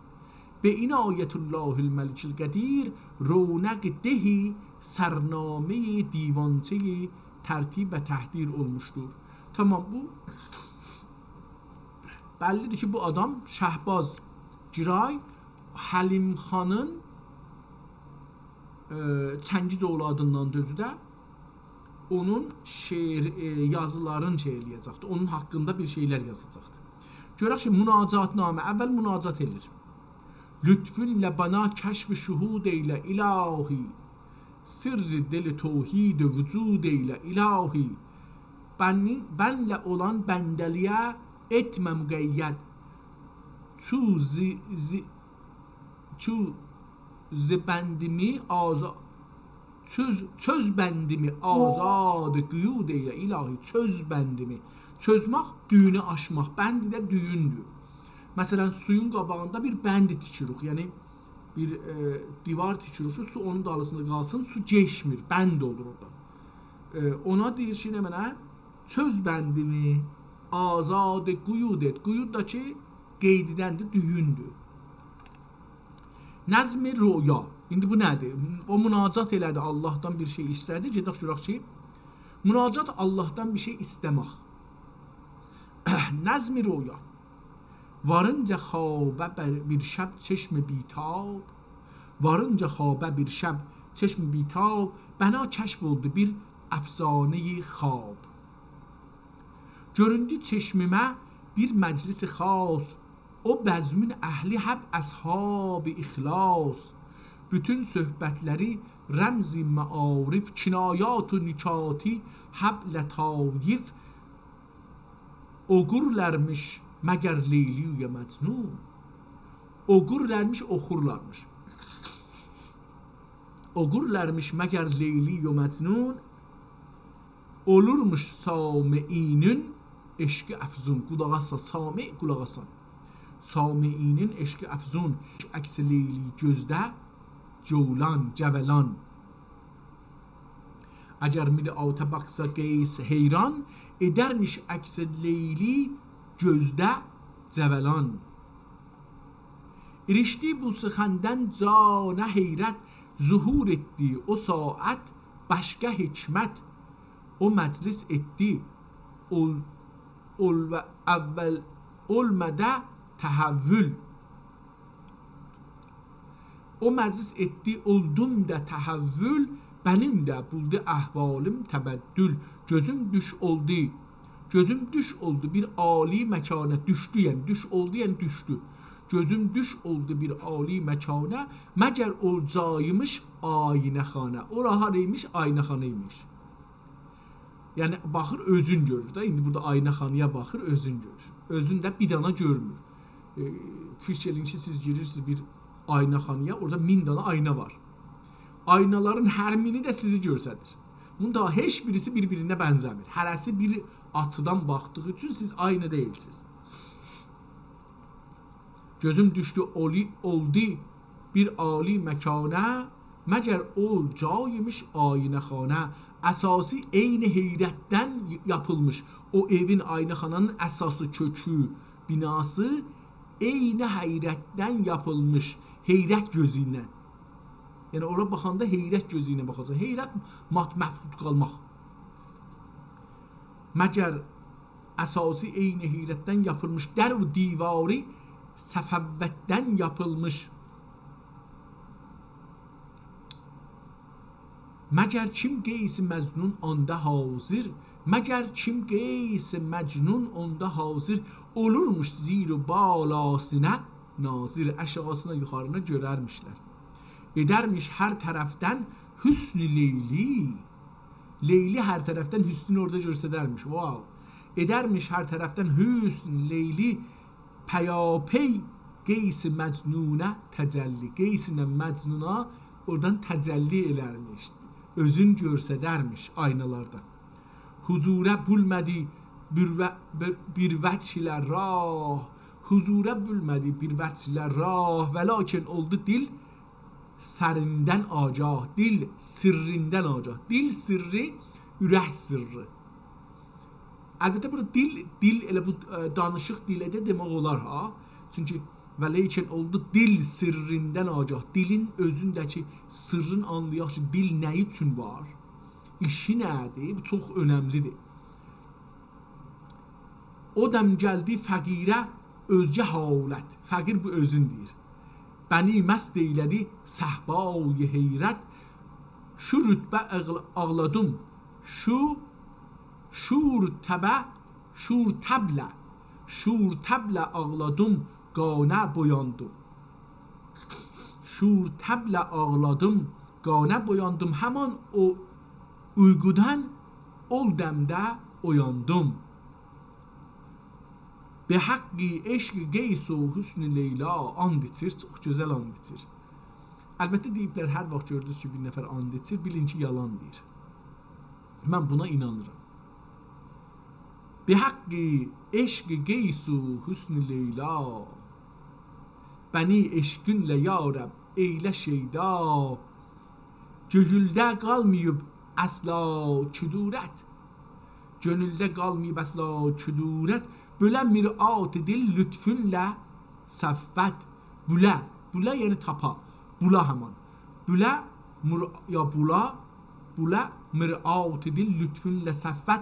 به عنایت الله الملک القدیر، رونق دهی سرنامهٔ دیوانچهٔ ترتیب و تحریر اولموشدور. تامام، بو بللی‌دیر کی، بو آدام شهباز گیرای حلیم خانین، ائ، چنگیز اوغلو آدیندان دا اؤزو ده، اونون شعر، ائ، یازیلارینی شئی ائله‌یه‌جکدی. اونون حاقیندا بیر شئیلر یازاجاقدی. گؤرک کی، مناجات‌نامه، اول مناجات ائله‌ییر. لطفونلا بنا کشف شهود ائیله الهی، سرّ دل توحید وجود ائیله الهی. بنین، بنله اولان بنده‌لییه ائتمه مقید. چو ز، ز، چو ز بندیمی آزا، چؤز، چؤز بندیمی آزاد قیود ائیله الهی. چؤز بندیمی. چؤزمک، دویونو آشماق. بند ده دویوندور. مثلا، سویون قاباغیندا بیر بند تیکیریک. یعنی، بیر، ائ، دیوار تیکیریک کی، سو اونون دالیسیندا قالسین، سو کئچمیر، بند اولور اورادا. ائ، اونا دئییر کی، نمنه؟ چؤز بندیمی آزاد قیود ائت. قیود دا کی، قید ائدندیر، دویوندور. نظم رؤیا. ایندی بو نه‌دیر؟ او مناجات ائله‌دی، آللاهدان بیر شئی ایسته‌دی. گئدک گؤرک کی، مناجات آللاهدان بیر شئی ایسته‌مک. نظم رؤیا. وارینجا خوابه بر، بیر شب چشم بی‌تاب، وارینجا خوابه بیر شب چشم بی‌تاب، بنا کشف اولدو بیر افسانهٔ خواب. گؤروندو چشمیمه بیر مجلس خاص، او بزمین اهلی حب اصحاب اخلاص. بوتون صحبتلری رمز معارف، کنایات و نکاتی حب لطایف، اوقورلارمیش مگر لیلی یا مجنون. اوقورلارمیش، اوخورلارمیش. اوقورلارمیش مگر لیلی یا مجنون. اولورموش سامعینین عشقی افزون. قولاق آسسا، سامع، قولاق آسان. سامعینین عشقی افزون. عکس لیلی گؤزده جولان، جولان. اگر مرآتا باخسا قیس حیران، ائدرمیش عکس لیلی گؤزده جولان. ایریشدی بو سخندن جانه حیرت، ظهور ائتدی او ساعت باشقا حکمت. او مجلس ائتدی اول، اول و اول اولمادا تحول. او مجلس ائتدی، اولدوم دا تحول، منیم ده بولدو احوالیم تبدل. گؤزوم دوش اولدو، گؤزوم دوش اولدو بیر عالی مکانه. دوشدو، یعنی دوش اولدو، یعنی دوشدو. گؤزوم دوش اولدو بیر عالی مکانه، مگر اول جایمیش آینه‌خانه. اورا هارایمیش؟ آینه‌خانایمیش. یعنی، باخیر، اؤزون گؤرور ده. ایندی بورادا آینه‌خانایا باخیر، اؤزون گؤرور. اؤزون ده بیر دانا گؤرمور. ائ، فیکیر ائله‌یین کی، سیز گیریرسینیز بیر آینه‌خانایا، اورادا مین دانا آینا وار. آینالارین هر مینی ده سیزی گؤرسدیر. بونون دا هئچ بیریسی بیر-بیرینه بنزه‌میر. هره‌سی بیر آچیدان باخدیغی اوچون سیز عینی دئییلسینیز. گؤزوم دوشدو اولی، اولدو بیر عالی مکانه، مگر اول جایمیش آینه‌خانه. اساسی عین حیرتدن یاپیلمیش. او ائوین، آینه‌خانانین اساسی، کؤکو، بیناسی عین حیرتدن یاپیلمیش. حیرت گؤزو ایله. یعنی، اورا باخاندا حیرت گؤزو ایله باخاجاق. حیرت، مات-، مبهوت قالماق. مگر اساسی عین حیرتدن یاپیلمیش، در و دیواری سفوتدن یاپیلمیش. مگر کیم قیس مجنون آندا حاضر، مگر کیم قیس مجنون آندا حاضر، اولورموش زیر و بالاسینا ناظر، آشاغیسینا، یوخارینا گؤررمیشلر. ائدرمیش هر طرفدن حسن لیلی، لیلی هر طرفدن حسنونو اورادا گؤستررمیش. واو. ائدرمیش هر طرفدن حسن لیلی، پیاپی قیس مجنونا تجلی. قیس ایله مجنونا اورادان تجلی ائلرمیش. اؤزون گؤستررمیش آینالاردا. حضورا بیلمه‌دی بیر و-، بیر، بیر وجه ایله راه. حضورا بیلمه‌دی بیر وجه ایله راه. ولاکن اولدو دیل سرّیندن آگاه، دیل سرّیندن آگاه. دیل سرّی، اورک سرّی. البته، بورادا دیل، دیل، ائله بو، ائ، دانیشیق دیلی ده دئمک اولار ها. چونکی «و لیکن اولدو دیل سرّیندن آگاه». دیلین اؤزونده‌کی سرّین آنلایاق کی، دیل نه اوچون وار؟ ایشی نه‌دیر؟ بو چوخ اؤنملی‌دیر. «او دم گلدی فقیره اؤزگه حالت». فقیر بو اؤزون دئییر. «بنی مست ائیله‌دی صهبای حیرت». «شو رتبه آغل-، آغلادیم، شو، شور تبه، شور طبله، شور طبله آغلادیم، قانه بویاندیم». «شور طبله آغلادیم، قانه بویاندیم». همان او اویقودان اول دمده اویاندیم. «به حق عشق قیس و حسن لیلا». آند ایچیر، چوخ گؤزل آند ایچیر. البته، دئییبلر، هر واخت گؤردونوز کی، بیر نفر آند ایچیر، بیلین کی، یالان دئییر. من بونا اینانیرام. «به حق عشق قیس و حسن لیلا، بنی عشقینله یا رب ائیله شیدا. گؤیولده قالماییب اصلا کدورت». گؤنولده قالماییب اصلا کدورت، «بؤله مرآت دل لطفونله صفوت». «بؤله»، «بؤله» یعنی تاپا، «بولا» همان. «بؤله»، مر-، یا «بولا»، «بؤله مرآت دل لطفونله صفوت».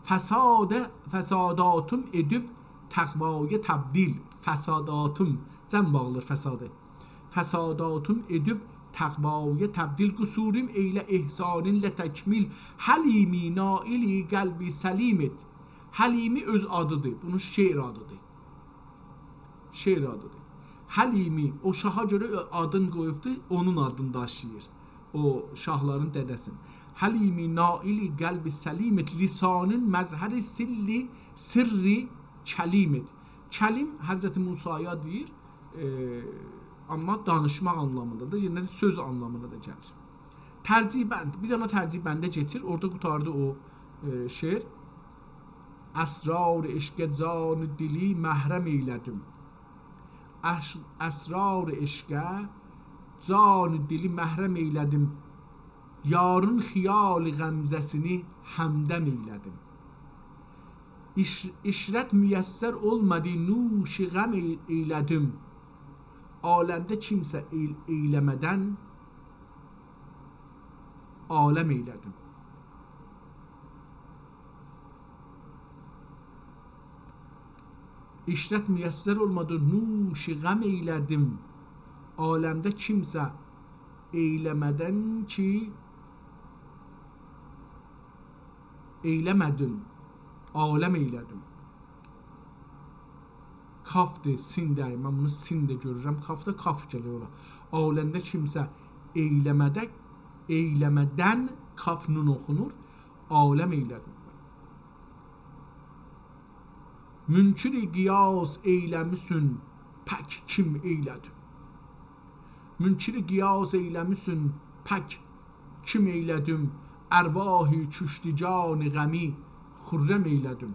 «فساده، فساداتیم ائدیب تقوایا تبدیل». «فساداتیم»، جمع باغلیر «فساده». «فساداتیم ائدیب تقوایا تبدیل، قصوریم ائیله احسانینله تکمیل. حلیمی نائلی قلبی سلیم ائت». حلیمی اؤز آدیدیر، بونون شعر آدیدیر. شعر آدیدیر. حلیمی، او شاها گؤره آدین قویوبدو، اونون آدینی داشیییر. او شاهلارین دده‌سین. «حلیمی نائلی قلبی سلیم ائت، لسانین مظهر سرّی، سرّی کلیم ائت». کلیم حضرت موسایا دئییر، ائ، آمما دانیشماق آنلامیندا دا، یئنه ده سؤز آنلامیندا دا گلیر. ترجیع بند، بیر دنه ترجیع بنده کئچیر، اورادا قوتاردی او، ائ، شعر. «اسرار عشقه جان و دلی محرم ائیله‌دیم». «اس-، اسرار عشقه جان و دلی محرم ائیله‌دیم، یارین خیال غمزه‌سینی همدم ائیله‌دیم. عش-، عشرت میسر اولمادی، نوش غم ائی-، ائیله‌دیم، عالمده کیمسه ائیل-، ائیله‌مه‌دن عالم ائیله‌دیم». «عشرت میسر اولمادی، نوش غم ائیله‌دیم، عالمده کیمسه ائیله‌مه‌دن کی، ائیله‌مه‌دیم، عالم ائیله‌دیم». کافدیر، سین دئییل. من بونو سین ده گؤرورم. کافدا کاف گلیر اورا. «عالمده کیمسه ائیله‌مه‌ده، ائیله‌مه‌دن»، کاف نون اوخونور، «عالم ائیله‌دیم». «منکر قیاس ائیله‌میسن، پک کیم ائیله‌دیم؟» «منکر قیاس ائیله‌میسن، پک کیم ائیله‌دیم، ارواح کشتگان غمی خرم ائیله‌دیم.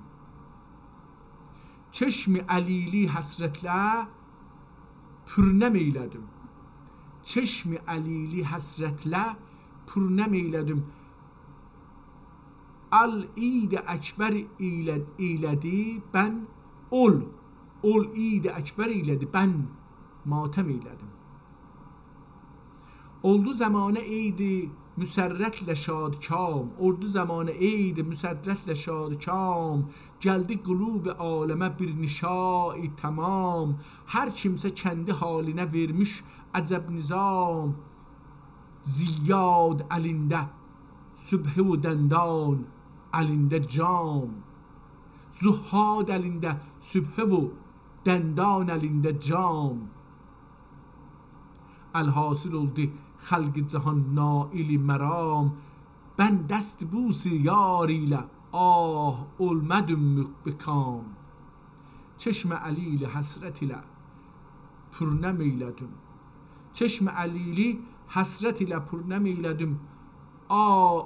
چشم علیلی حسرتله پرنم ائیله‌دیم. چشم علیلی حسرتله پرنم ائیله‌دیم. آل عید اکبر ائیله-، ائیله‌دی، بن اول، اول عید اکبر ائیله‌دی، بن ماتم ائیله‌دیم. اولدو زمانه عید مسرتله شادکام، اولدو زمانه عید مسرتله شادکام، گلدی قلوب عالمه بیر نشاء تمام. هر کیمسه کندی حالینه وئرمیش عجب نظام، زیاد الینده سبحه و دندان الینده جام. زهاد الینده سبحه و دندان الینده جام. الحاصل اولدو خلق جهان نائل مرام، بن دست‌بوس یار ایله آه اولمادیم به کام. چشم علیلی حسرت ایله پرنم ائیله‌دیم. چشم علیلی حسرت ایله پرنم ائیله‌دیم. آ،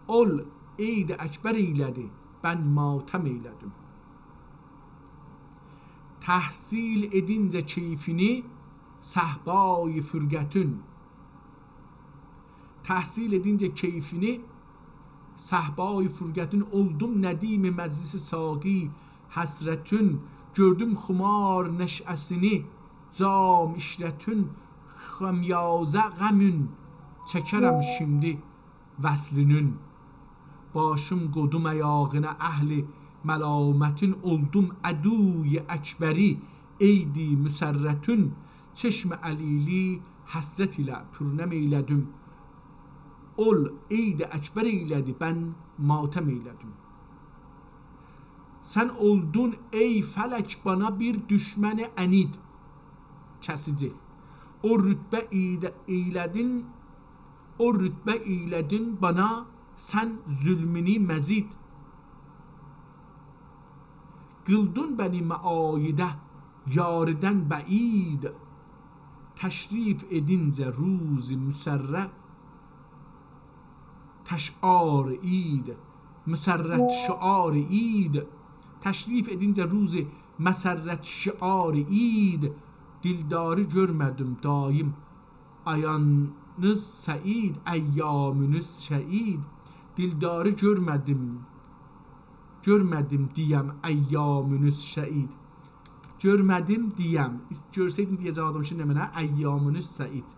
اول عید اکبر ائیله‌دی، بن ماتم ائیله‌دیم. تحصیل ائدینجه کیفینی صهبای فرقتین، تحصیل ائدینجه کیفینی صهبای فرقتین، اولدوم ندیم مجلس ساقی حسرتین. گؤردوم خمار نشأه‌سینی جام عشرتین، خمیازه غمین، چکرم شیمدی وصلینین. باشیم قویدوم آیاغینا اهل ملامتین، اولدوم عدوی اکبری عید مسرتین. چشم علیلی حسرت ایله پورنم ائیله‌دیم، اول عید اکبر ائیله‌دی، من ماتم ائیله‌دیم. سن اولدون، ای فلک، بانا بیر دشمن عنید، کسیجی. او رتبه ایله-، ائیله‌دین، او رتبه ائیله‌دین بانا سن ظلمونو مزید. قیلدین بنی معاهده یاردن بعید، تشریف ائدینجه روز مسرت شعار عید، مسرت شعار عید. تشریف ائدینجه روز مسرت شعار عید، دلداری گؤرمه‌دیم دایم آیانیز سعید، ایامینیز سعید. دلداری گؤرمه‌دیم، گؤرمه‌دیم دئیم ایامینیز سعید. گؤرمه‌دیم دئیم. گؤرسئیدیم دئیه‌جکدیم کی، نمنه؟ ایامینیز سعید.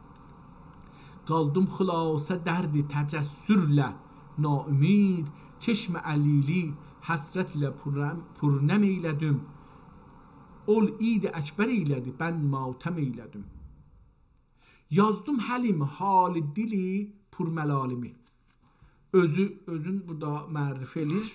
قالدیم خلاصه درد تجسرله ناامید، چشم علیلی حسرتله پورنم، پورنم ائیله‌دیم. اول عید اکبر ائیله‌دی، من ماتم ائیله‌دیم. یازدیم حلیم حال دلی پورملالیمی. اؤزو، اؤزون بورادا معرفی ائله‌ییر.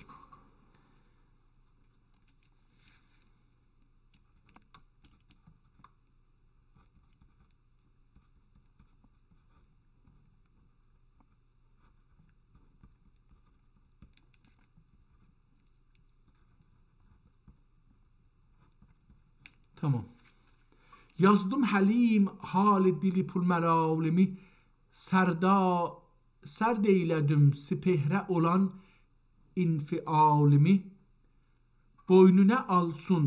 تامام. یازدیم حلیم حال دلی پورملالیمی، سردا-، سرد ائیله‌دیم سپهره اولان انفعالیمی. بوینونا آلسین،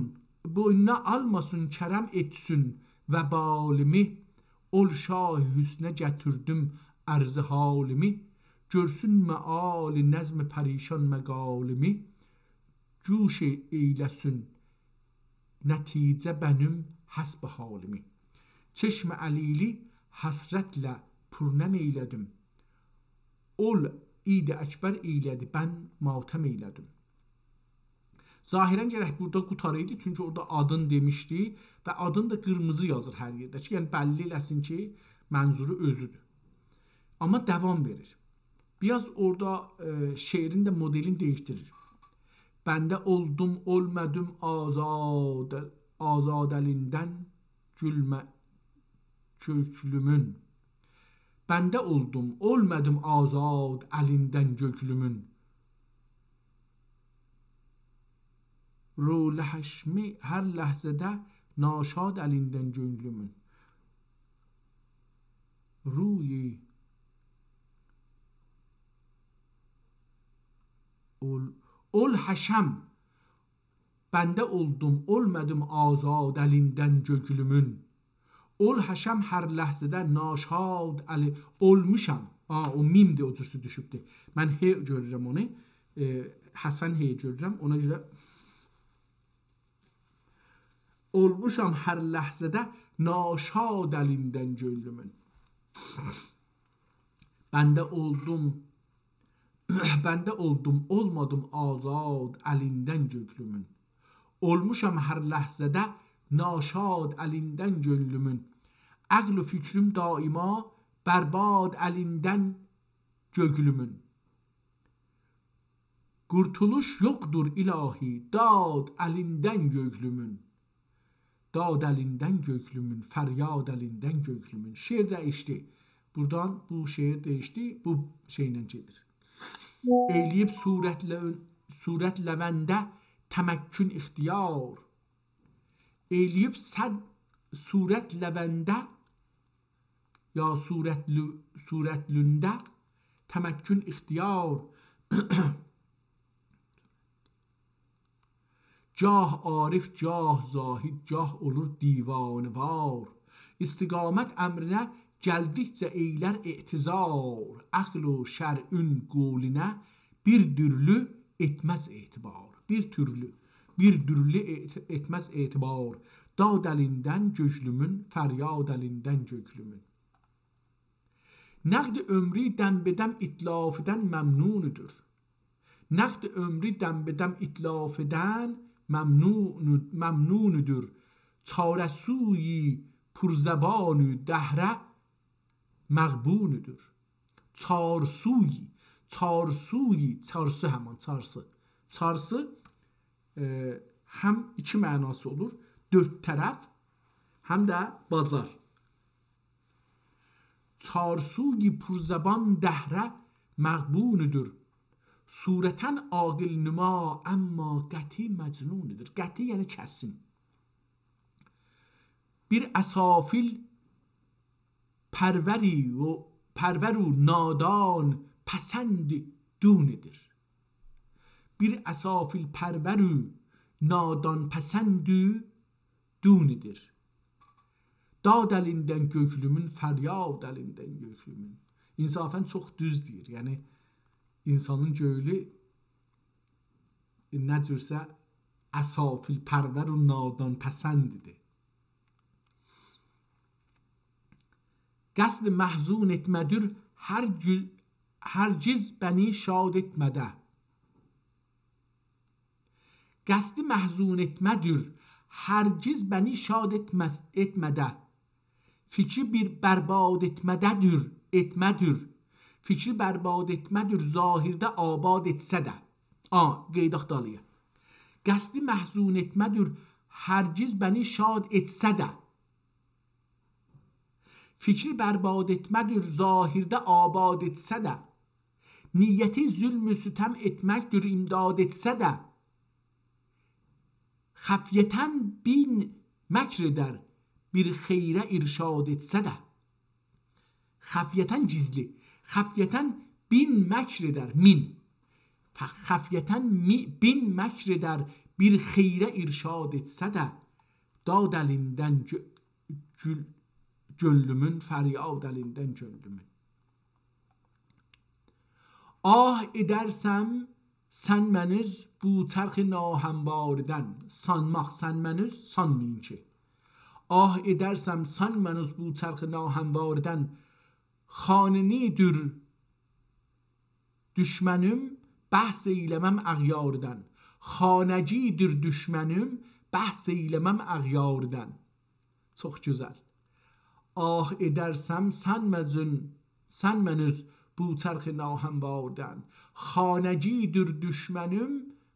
بوینونا آلماسین، کرم ائتسین وبالیمی. اول شاه حسنه گتیردیم عرض حالیمی، گؤرسون مآل نظم پریشان مقالیمی. گوش ائیله‌سین نتیجه بنیم حسب حالیمی. چشم علیلی حسرتله پورنم ائیله‌دیم، اول عید اکبر ائیله‌دی، من ماتم ائیله‌دیم. ظاهراً گرک بورادا قوتارایدی، چونکی اورادا آدین دئمیشدی و آدین دا قیرمیزی یازیر هر یئرده کی، یعنی بللی ائله‌سین کی، منظورو اؤزودور. آمما داوام وئریر. بیر آز اورادا، ائ، شعرین ده مدلینی دییشدیریر. بنده اولدوم، اولمادیم آزاد، آزاد الیندن گؤکلومه-، گؤکلومون. بنده اولدوم، اولمادیم آزاد الیندن گؤکلومون. روی‌الحشمی هر لحظه‌ده ناشاد الیندن گؤکلومون. روی اول-، اول حشم. بنده اولدوم، اولمادیم آزاد الیندن گؤکلومون. اول حشم هر لحظه‌ده ناشاد الی-، اولموشام. آ، او میمدیر، او جورسو دوشوبدور. من ه گؤرورم اونو. ائ، حسن ه گؤرورم. اونا گؤره اولموشام هر لحظه‌ده ناشاد الیندن گؤکلومون. بنده اولدوم، بنده اولدوم، اولمادیم آزاد الیندن گؤکلومون. اولموشام هر لحظه‌ده ناشاد الیندن گؤکلومون. عقل و فیکریم دائما برباد الیندن گؤکلومون. قورتولوش یوخدور الهی، داد الیندن گؤکلومون. داد الیندن گؤکلومون، فریاد الیندن گؤکلومون. شعر دییشدی. بورادان بو شعر دییشدی، بو شئیله گئدیر. ائیله‌ییب صورتله-، صورتلونده تمکن اختیار. ائیله‌ییب صد-، صورتلونده یا صورتلو-، صورتلونده تمکن اختیار. گاه عارف، گاه زاهد، گاه اولور دیوانه‌وار. استقامت امرینه گلدیکجه ائیلر اعتذار. عقل و شرعین قولینه بیر دورلو ائتمز اعتبار. بیر تورلو، بیر دورلو ائت-، ائتمز اعتبار. داد الیندن گؤیلومون، فریاد الیندن گؤیلومون. نقد عمری دم به دم اتلافدن ممنونودور. نقد عمری دم به دم اتلافدن ممنون، ممنونودور. چارسوی پرزبان دهره مغبونودور. چارسوی، چارسوی، چارسی همان، چارسی. چارسی، ائ، هم ایکی معناسی اولور. دؤرد طرف، هم ده بازار. چارسوی پرزبان دهره مغبونودور. صورتاً عاقل‌نما، اما قطعی مجنونودور. قطعی یعنی کسین. بیر اسافل پروری و، پرور و نادان پسند دونودور. بیر اسافل پرور و نادان پسند دونودور. داد الیندن گؤیلومون، فریاد الیندن گؤیلومون. انصافاً چوخ دوز دئییر. یعنی، انسانین گؤیلو نه جورسه اسافل پرور و نادان پسندیدیر. قصد محزون ائتمه‌دور، هر گو-، هرگز بنی شاد ائتمه‌ده. قصد محزون ائتمه‌دور، هرگز بنی شاد ائتمز، ائتمه‌ده. فکری بیر برباد ائتمه‌ده‌دور، ائتمه‌دور. فکری برباد ائتمه‌دور، ظاهرده آباد ائتسه ده. آ، قئییداق دالییا. قصدی محزون ائتمه‌دور، هرگز بنی شاد ائتسه ده. فکری برباد ائتمه‌دور، ظاهرده آباد ائتسه ده. نیتی ظلم و ستم ائتمکدور، امداد ائتسه ده. خفیةً بین مکر ائدر، بیر خیره ارشاد ائتسه ده. خفیةً گیزلی. خفیةً بین مکر ائدر، مین. ف-، خفیةً می-، بین مکر ائدر، بیر خیره ارشاد ائتسه ده. داد الیندن گؤ-، گؤل-، گؤنلومون، فریاد الیندن گؤنلومون. آه ائدرسم سنمنوز بو چرخ ناهمواردن. سانماق، سنمنوز، سانمایین کی. آه ائدرسم سنمنوز بو چرخ ناهمواردن. خانه‌نی‌دیر دوشمنیم، بحث ائیله‌مم اغیاردن. خانه‌گی‌دیر دوشمنیم، بحث ائیله‌مم اغیاردن. چوخ گؤزل. آه ائدرسم سنمنوز، سنمنوز بو چرخ ناهمواردن. خانه‌گی‌دیر دوشمنیم،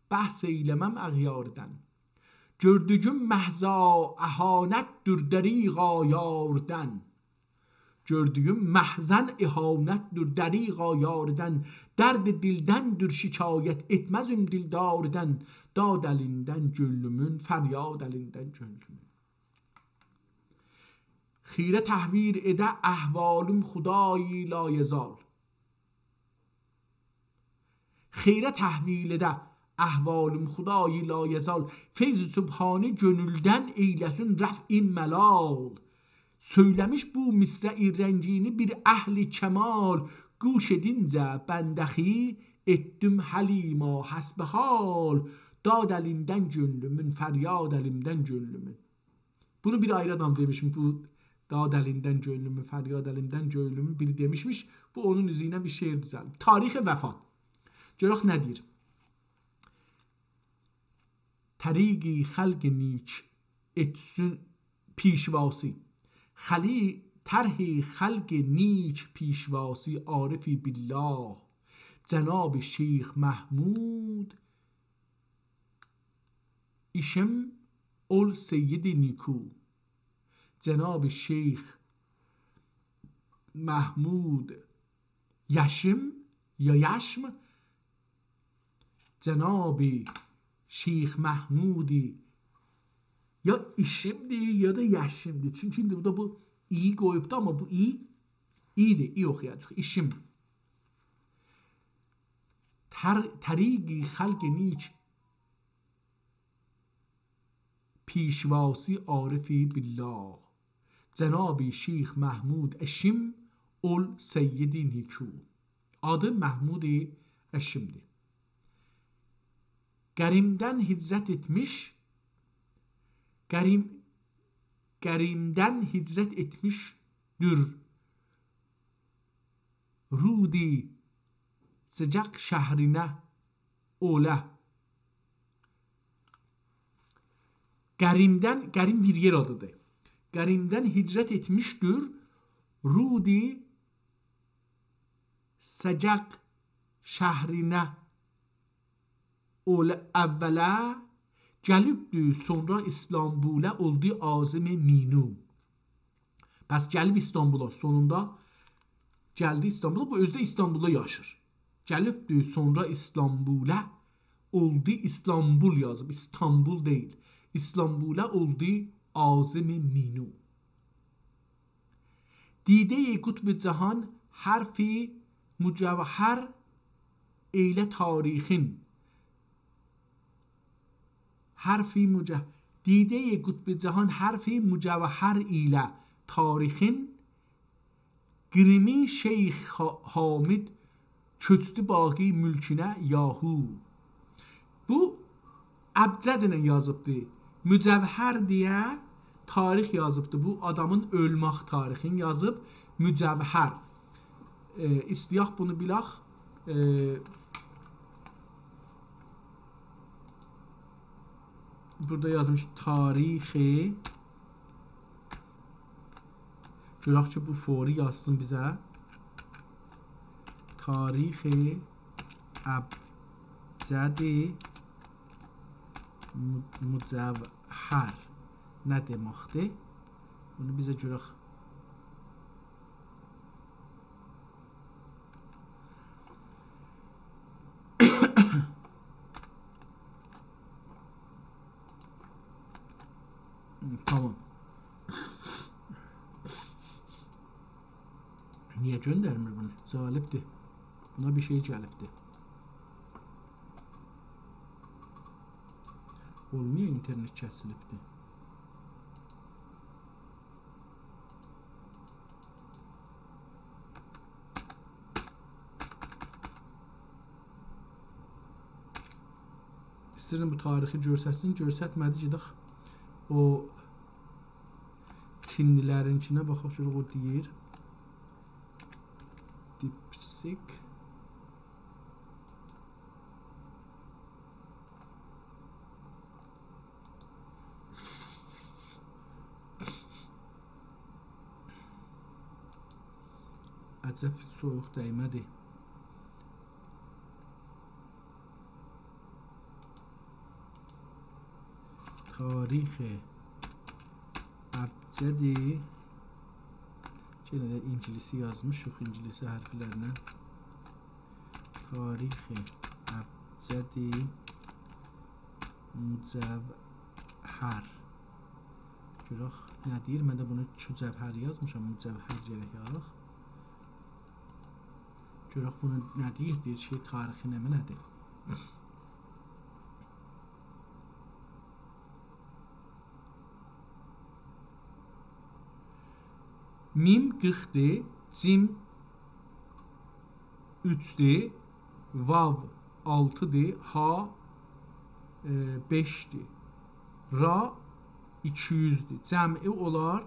بحث ائیله‌مم اغیاردن. گؤردویوم محضا اهانتدیر دریغا یاردن. گؤردویوم محضاً اهانتدیر دریغا یاردن. درد دلدندیر شکایت، ائتمزیم دلداردن. داد الیندن گؤنلومون، فریاد الیندن گؤنلومون. خیره تحویل ائده احوالیم خدای لایزال. خیره تحویل ائده احوالیم خدای لایزال. فیض سبحانی گؤنولدن ائیله‌سین رفع ملال. سؤیله‌میش بو مصرع رنگینی بیر اهل کمال. گوش ائدینجه بنده خوی، ائتدیم حلیما حسب حال. داد الیندن گؤنلومون، فریاد الیندن گؤنلومون. بونو بیر آیری آدام دئمیشمیش، بو داد الیندن گؤنلومون، فریاد الیندن گؤنلومون بیری دئمیشمیش، بو اونون اوزو ایله بیر شعر دوزلدیب. تاریخ وفات. گؤرک نه دئییر. طریق خلق نیک ائتسین پیشواسی. خلی-، طرح خلق نیک پیشواسی، عارف بالله، جناب شیخ محمود ایشیم اول سید نیکو. جناب شیخ محمود یشیم، یا یشم، جناب شیخ محمودی، یا ایشیمدیر، یا دا یشیمدیر. چونکی ایندی بورادا بو «ی» قویوبدو، آمما بو «ی»، «ی»دیر، «ی» اوخویاجاغیق. ایشیم. طر-، طریق خلق نیک پیشواسی، عارف بالله، جناب شیخ محمود اشیم اول سید نیکو. آدی محمود اشیمدیر. قریمدن هجرت ائتمیش، قریم، قریمدن هجرت ائتمیشدیر رود سجق شهرینه اوله. قریمدن، قریم بیر یئر آدیدیر. قریمدن هجرت ائتمیشدیر رود سجق شهرینه اوله، اوله، گلیبدی سونرا ایستانبوله اولدو عازم مینو. پس گلیب ایستانبولا، سونوندا گلدی ایستانبولا. بو اؤزو ده ایستانبولدا یاشیر. گلیبدی سونرا ایستانبوله اولدو، ایستانبول یازیب، ایستانبول دئییل. ایستانبوله اولدو عازم مینو. دیدهٔ قطب جهان حرف مجوهر ائیله تاریخین. حرف مجه-، دیدهٔ قطب جهان حرف مجوهر ایله تاریخین. قریمی شیخ حا-، حامد کؤچدو باقی ملکونه یاهو. بو ابجد ایله یازیبدی. مجوهر دئیه تاریخ یازیبدی. بو آدامین اؤلمک تاریخینی یازیب مجوهر. ائ، ایسته‌یک بونو بیلک. ائ، بورادا یازمیش تاریخ. گؤرک کی، بو فوری یازسین بیزه. تاریخ ابجد م-، مجوهر نه دئمکدیر؟ بونو بیزه گؤرک. تامام. نییه گؤندرمیر بونو؟ جالبدیر. بونا بیر شئی گلیبدیر. اولمویا، اینترنت کسیلیبدیر. ایسته‌ییردیم بو تاریخی گؤرستسین، گؤرستمه‌دی. گئدک او چینلی‌لرینکینه باخاق، گؤرک او دئییر. DeepSeek. عجب سویوق دیمه‌دی. تاریخ ابجدی. یئنه ده اینگیلیسی یازمیشیق، اینگیلیسی حرفلرله. تاریخ ابجدی مجوهر. گؤرک نه دئییر؟ من ده بونو مجوهر یازمیشام، مجوهر گرک یازاق. گؤرک بونو نه دئییر؟ دئییر کی، تاریخی نمنه‌دیر؟ میم قیرخدیر، جیم اوچدور، واو آلتیدیر، ها، ائ، بئشدیر، را ایکی یوزدور. جمعی اولار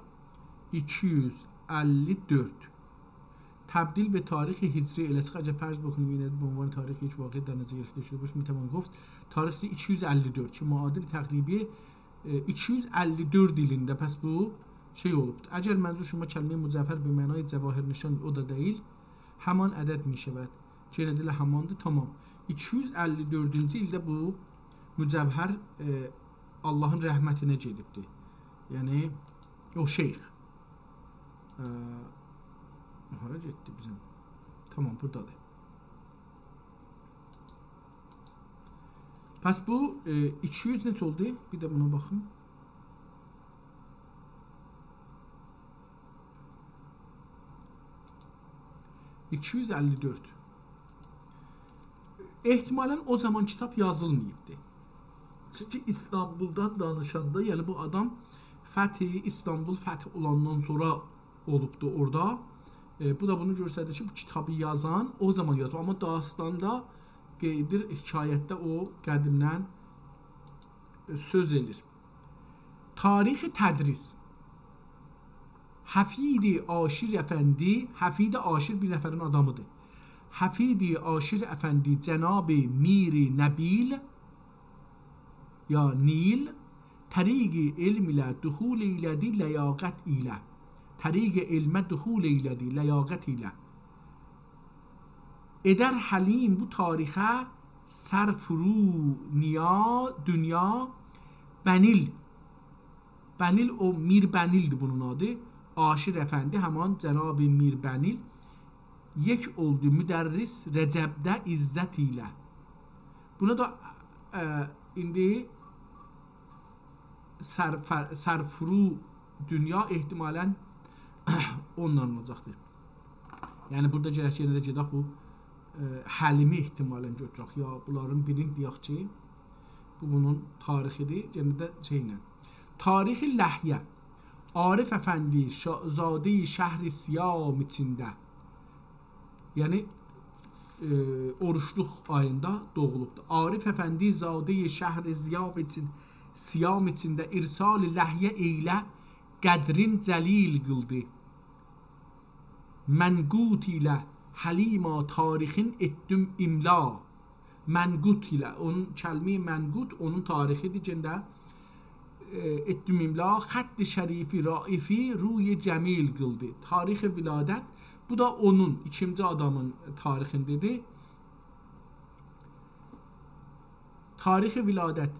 ایکی یوز اللی دؤرد. تبدیل به تاریخ هجری ائله‌سک، اگر فرض بکنیم، یعنی به عنوان تاریخ یک واقعه در نظر گرفته شده باشه، می‌توان گفت تاریخ ایکی یوز اللی دؤرد کی، معادل تقریبی، ائ، ایکی یوز اللی دؤرد ایلینده پس بو شئی اولوبدور. اگر منظور شما کلمه‌ی مجوهر به معنای جواهرنشان، او دا دئییل، همان عدد می‌شود. کی، ائله دئییل، هماندیر، تامام. ایکی یوز اللی دؤردونجو ایلده بو مجوهر، ائ، آللاهین رحمتینه گئدیبدیر. یعنی، او شیخ. ائ، هارا گئتدی بیزیم؟ تامام، بورادادیر. پس بو، ائ، ایکی یوز نئچه اولدو؟ بیر ده بونا باخیم. ایکی یوز اللی دؤرد. احتمالاً او زامان کیتاب یازیلماییبدی. چونکی ایستانبولدان دانیشاندا، یعنی بو آدام فتح، ایستانبول فتح اولاندان سونرا اولوبدو اورادا. ائ، بو دا بونو گؤستریر کی، بو کیتابی یازان او زامان یازیب. آمما داستاندا قئییدیر، حکایتده او قدیمدن سؤز ائله‌ییر. تاریخ تدریس. حفید عاشر افندی، حفید عاشر بیر نفرین آدامیدیر. حفید عاشر افندی جناب میر نبیل، یا نیل، طریق علم ایله دخول ائیله‌دی لیاقت ایله. طریق علمه دخول ائیله‌دی لیاقت ایله. ائدر حلیم بو تاریخه سر فرو نیا، دونیا بنیل. بنیل، او میر بنیل‌دیر بونون آدی. عاشر افندی، همان جناب میر بنیل، یک اولدو مدرس رجبده عزت ایله. بونا دا، اه، ایندی سر، فر، سر فرو دونیا احتمالاً اوندان اولاجاقدیر. یعنی بورادا گرک یئنه ده گئدک بو، اه، حلیمی احتمالاً گؤتورک. یا بونلارین بیرینی دئیک کی، بو بونون تاریخیدیر. یئنه ده شئیله. تاریخ لحیه. عارف افندی شا، زادهٔ شهر صیام ایچینده. یعنی، ائ، اوروجلوق آییندا دوغولوبدور. عارف افندی زادهٔ شهر صیام ایچین، صیام ایچینده ارسال لحیه ائیله قدرین جلیل قیلدی. منقوط ایله حلیما تاریخین ائتدیم املا. منقوط ایله، اونون کلمهٔ منقوط، اونون تاریخیدیر، گئنه ده، ائ، ائتدیم املا، خط شریفی رائفی روی جمیل قیلدی. تاریخ ولادت، بو دا اونون، ایکینجی آدامین تاریخینده‌دیر. تاریخ ولادت،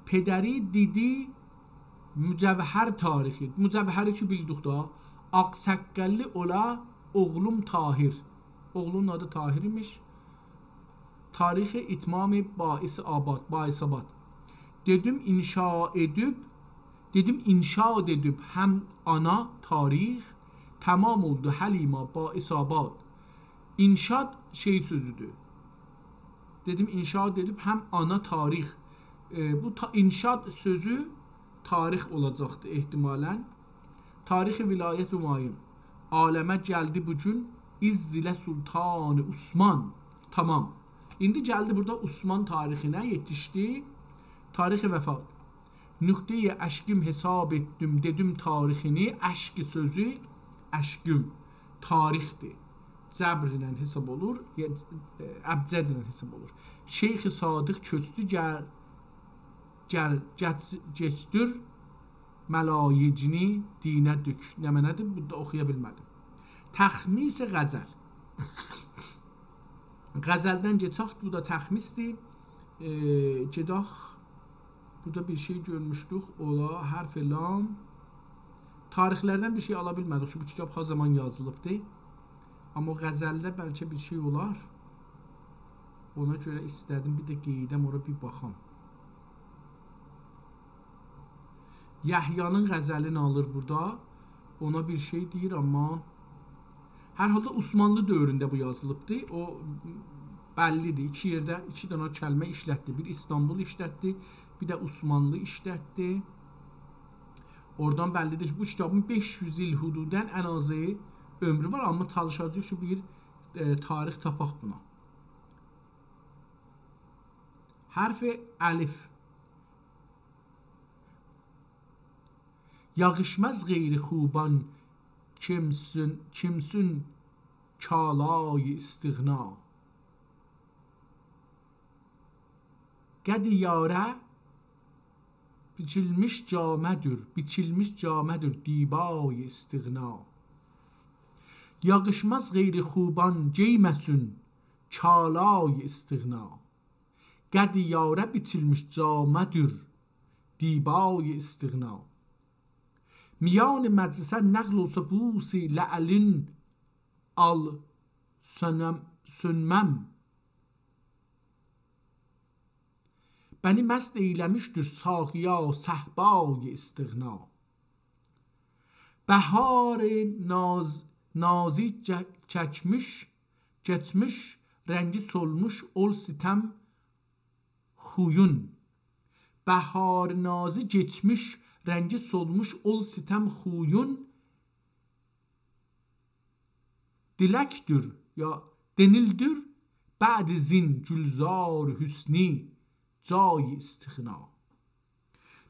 پدری دیدی مجوهر تاریخی. مجوهری کی بیلدیک دا، آغ‌ساققاللی اولا اوغلوم طاهر. اوغلونون آدی طاهر ایمیش. تاریخ اتمام باعث‌آباد، باعث‌آباد. دئدیم انشا ائدیب، دئدیم انشاد ائدیب هم آنا تاریخ، تمام اولدو حلیما باعث‌آباد. انشاد شئی سؤزودور. دئدیم انشاد ائدیب هم آنا تاریخ. ائ، بو تا، انشاد سؤزو تاریخ اولاجاقدی احتمالاً. تاریخ ولایت همایون. عالمه گلدی بو گون عز ایله سلطان عثمان. تمام. ایندی گلدی بورادا عثمان تاریخینه یئتیشدی. تاریخ وفات. نقطهٔ اشکیم حساب ائتدیم، دئدیم تاریخینی. اشک سؤزو، اشکیم، تاریخدیر. جبر ایله حساب اولور، یا، ائ، ابجد ایله حساب اولور. شیخ صادق کؤچدو، گل، گل، گئچ، گئچدیر ملایجنی دینه دوک. نمنه‌دیر؟ بو دا اوخویا بیلمه‌دیم. تخمیس غزل. غزلدن کئچک، بو دا تخمیسدیر. ائ، گئدک. بورادا بیر شئی گؤرموشدوک. اولا، حرف لام. تاریخلردن بیر شئی آلا بیلمه‌دیک کی، بو کیتاب ها زامان یازیلیبدی. آمما غزلده بلکه بیر شئی اولار. اونا گؤره ایسته‌دیم بیر ده قئییدم، اورا بیر باخام. یحیی‌نین غزلینی آلیر بورادا. اونا بیر شئی دئییر، آمما هر حالدا عثمانلی دؤورونده بو یازیلیبدی. او بللیدیر. ایکی یئرده ایکی دنه کلمه ایشلتدی. بیر ایستانبول ایشلتدی، بیر ده عثمانلی ایشلتدی. اورادان بللیدیر کی، بو کیتابین بئش یوز ایل حدوداً ان آزی عؤمرو وار، آمما چالیشاجاغیق کی، بیر، ائ، تاریخ تاپاق بونا. حرف الف. یاغیشماز غیر خوبان کیمسون، کیمسون کالای استغنا. قد یاره بیچیلمیش جامه‌دور، بیچیلمیش جامه‌دور دیبای استغنا. یاغیشماز غیر خوبان گئیمه‌سون کالای استغنا. قد یاره بیچیلمیش جامه‌دور دیبای استغنا. میان مجلسه نقل اولسا بوس لعلین آل سؤنم، سؤنمم. بنی مست ائیله‌میشدیر ساقیا صهبای استغنا. بهار ناز، نازی چه، چکمیش، کئچمیش، رنگی سولموش اول ستم خویون. بهار نازی کئچمیش، رنگی سولموش اول ستم خویون. دیلکدور، یا دئنیلدیر، بعد زین گلزار حسنی جای استغنا.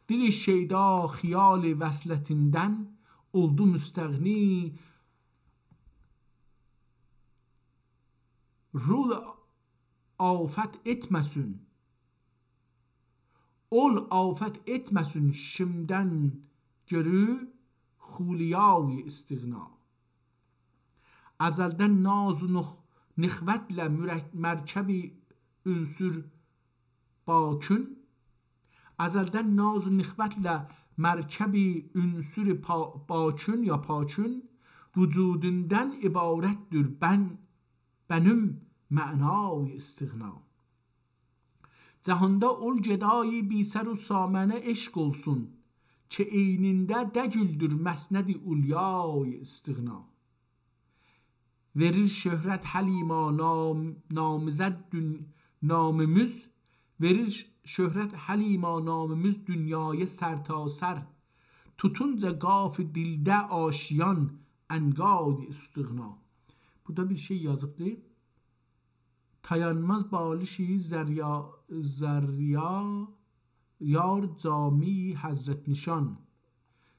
دل شیدا خیال وصلتیندن اولدو مستغنی. رول آفت ائتمه‌سین، اول آفت ائتمه‌سین شیمدن گؤرو خولیای استغنا. ازلدن ناز و نخ-، نخوتله مرک-، مرکبی عنصر باکون، ازلدن ناز و نخوتله مرکبی عنصر پا-، باکون یا پاکون، وجودوندان عبارتدیر بن-، بنیم معنای استغنا. جهاندا اول گدای بی‌سر و سامانه عشق اولسون، کی عینینده دگیلدیر مسند علیای استغنا. وئریر شهرت حلیما نام-، نامیزد دون-، نامیمیز، وئریر ش-، شهرت حلیما نامیمیز دونیایا سرتاسر. توتونجا قاف دلده آشیان عنقای استغنا. بورادا بیر شئی یازیبدی. تایانماز بالشی زریا-، زریا-، یار جامی حضرت نشان.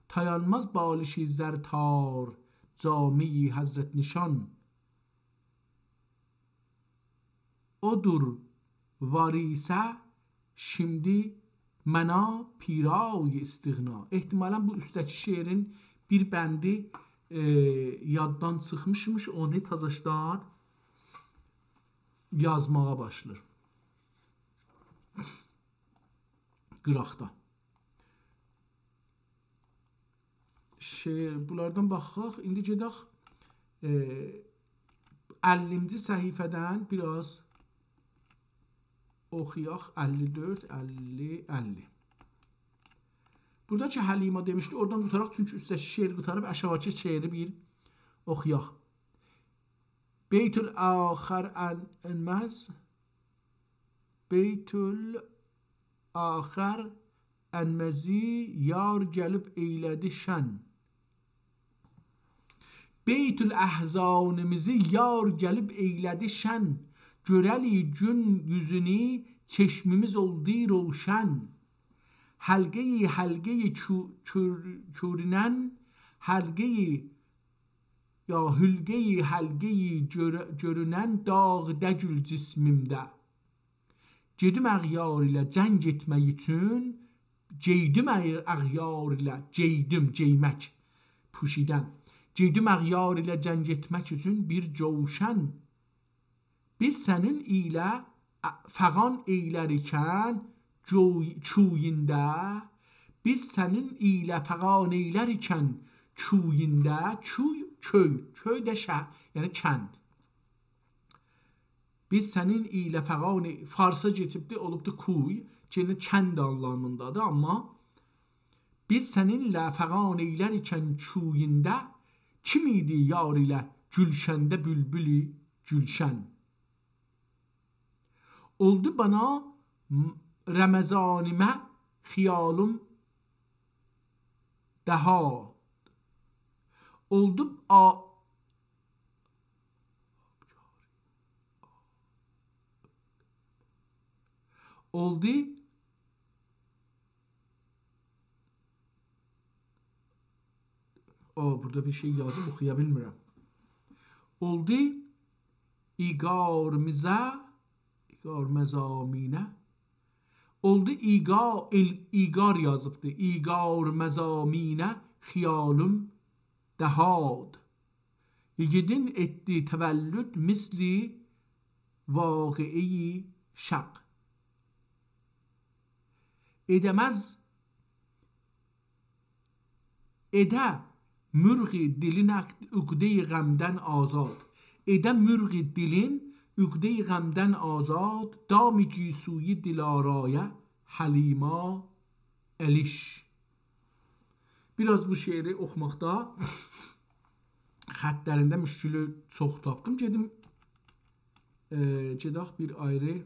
تایانماز بالشی زرتار جامی حضرت نشان. اودور وار ایسه شیمدی منا پیرای استغنا. احتمالاً بو اوستده‌کی شعرین بیر بندی، ائ، یاددان چیخمیشمیش، اونو تازاشدان یازماغا باشلاییر. قیراقدا. شعر، بونلاردان باخاق. ایندی گئدک، ائ، اللینجی صفحه‌دن بیر آز اوخویاق. اللی دؤرد، اللی، اللی. بورادا کی حلیما دئمیشدی، اورادان قوتاراق، چونکی اوستده‌کی شعر قوتاریب، آشاغیداکی شعری بیر اوخویاق. بیت الاخر ان-، انمز. بیت الاخر انمزی یار گلیب ائیله‌دی شن. بیت الاحزانیمیزی یار گلیب ائیله‌دی شن. گؤره‌لیک گون یوزونو چشمیمیز اولدو روشن. حلقه‌ی، حلقه‌ی کو-، کؤر-، کؤرونن، حلقه‌ی یا حلقه‌ی، حلقه‌ی گؤر-، گؤرونن داغ دگیل جسمیمده. گئدیم اغیار ایله جنگ ائتمک اوچون، گئیدیم اغ-، اغیار ایله، گئیدیم، گئیمک، پوشیدن. گئدیم اغیار ایله جنگ ائتمک اوچون بیر جوشن. بیز سنین ایله ا-، فغان ائیلریکن گؤی-، کویونده، بیز سنین ایله فغان ائیلریکن کویونده، کوی، کؤی، کؤی ده شهر، یعنی کند. بیز سنین ایله فغان، فارسا کئچیبدی، اولوبدو کوی، کی یئنه کند آنلامیندادیر، آمما بیز سنینله فغان ائیلریکن کویونده، کیم ایدی یار ایله گولشنده بولبول گولشن؟ اولدو بنا م-، رمضانیمه خیالیم دهاد. اولدو آ-، اولدو او، بورادا بیر شئی یازیب، اوخویا بیلمیرم. اولدو ایقار مزا-، ایقار مزامینه. اولدو ایقا-، ال-، ایقار یازیبدی. ایقار مزامینه خیالیم دهاد. ایگیدین ائتدی تولد مثل واقعه شق. ائده‌مز، ائده مرغ دلین عق-، عقده‌ی غمدن آزاد. ائده مرغ دلین عقده‌ی غمدن آزاد، دام گیسوی دل‌آرای حلیما الیش. بیر آز بو شعری اوخوماقدا خطلرینده مشکلی چوخ تاپدیم. گئدیم، ائ، گئدک بیر آیری.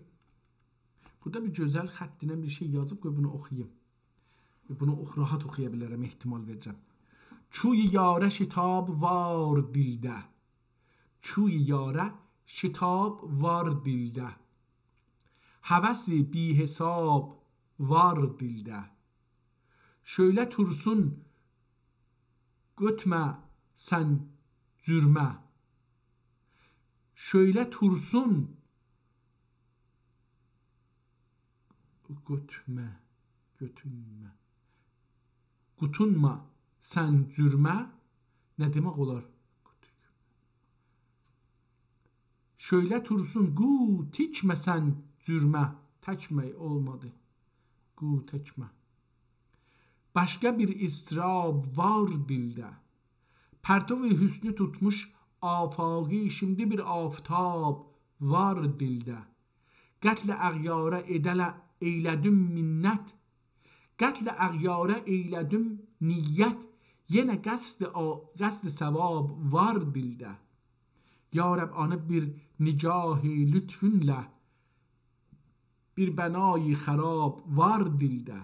بورادا بیر گؤزل خطینن بیر شئی یازیب، قوی بونو اوخویوم. بونو اوخ-، راحت اوخویا بیلرم، احتمال وئریرم. کوی یاره شتاب وار دلده. کوی یاره شتاب وار دلده. هوس بی‌حساب وار دلده. شؤیله تورسون، گؤتمه سن جورمه. شؤیله تورسون، گؤتمه، گؤتونمه. قوتونما سن جورمه. نه دئمک اولار؟ شؤیله تورسون، قو تیکمه سن جورمه. تکمه اولمادی. قو تکمه. باشقا بیر اضطراب وار دیلده. پرتو حسنو توتموش آفاقی، شیمدی بیر آفتاب وار دیلده. قتل اغیارا ائده‌له ائیله‌دیم منت، قتل اغیارا ائیله‌دیم نیت، یئنه قصد آ-، قصد ثواب وار دیلده. یا رب، آنی بیر نگاه لطفونله، بیر بنای خراب وار دیلده.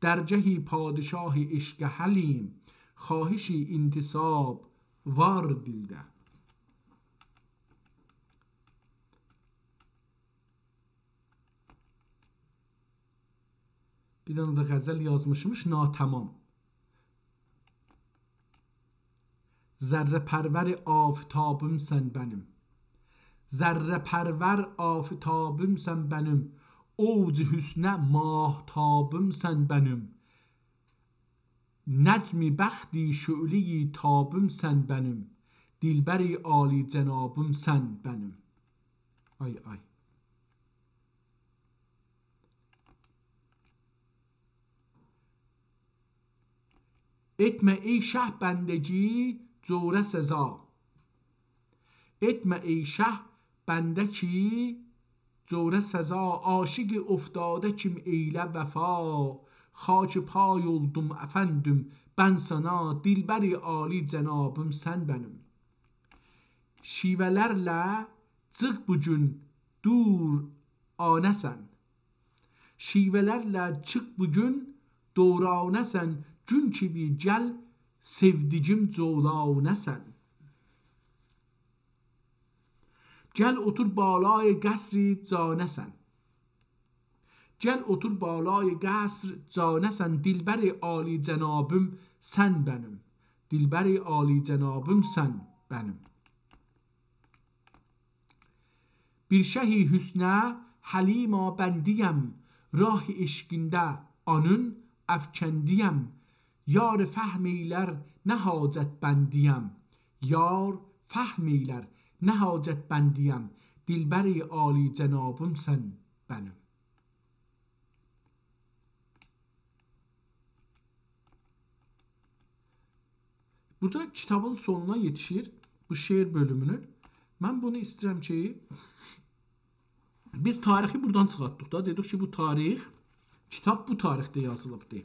درگه پادشاه عشق حلیم، خواهش انتساب وار دیلده. بیر دنه ده غزل یازمیشمیش، ناتمام. ذره‌پرور آفتابیمسن منیم. ذره‌پرور آفتابیمسن منیم. اوج حسنه ماهتابیمسن منیم. نجم بختی شعله‌ی تابیمسن منیم. دلبر عالی‌جنابیمسن منیم. آی، آی. ائتمه ای شه بندگی جوره سزا. ائتمه ای شه بندگی جوره سزا، عاشق افتاده کیم ائیله وفا. خاک پای اولدوم افندیم من سانا، دلبر عالی‌جنابیمسن منیم. شیوه‌لرله چیخ بو گون دورانه‌سن. شیوه‌لرله چیخ بو گون دورانه‌سن، گون کیمی گل سئودیگیم جولانه‌سن. گل اوتور بالای قصر جانه‌سن. گل اوتور بالای قصر جانه‌سن، دلبر عالی‌جنابیمسن منیم. دلبر عالی‌جنابیمسن منیم. بیر شه حسنه حلیما بنده‌یم، راه عشقینده آنین افکنده‌یم. یار فهم ائیلر نه حاجت بنده‌یم، یار فهم ائیلر نه حاجت بنده‌یم، دلبر عالی‌جنابیمسن منیم. بورادا کیتابین سونونا یئتیشیر بو شعر بؤلومونون. من بونو ایسته‌ییرم کی، بیز تاریخی بورادان چیخارتدیق دا. دئدیک کی، بو تاریخ، کیتاب بو تاریخده یازیلیبدی.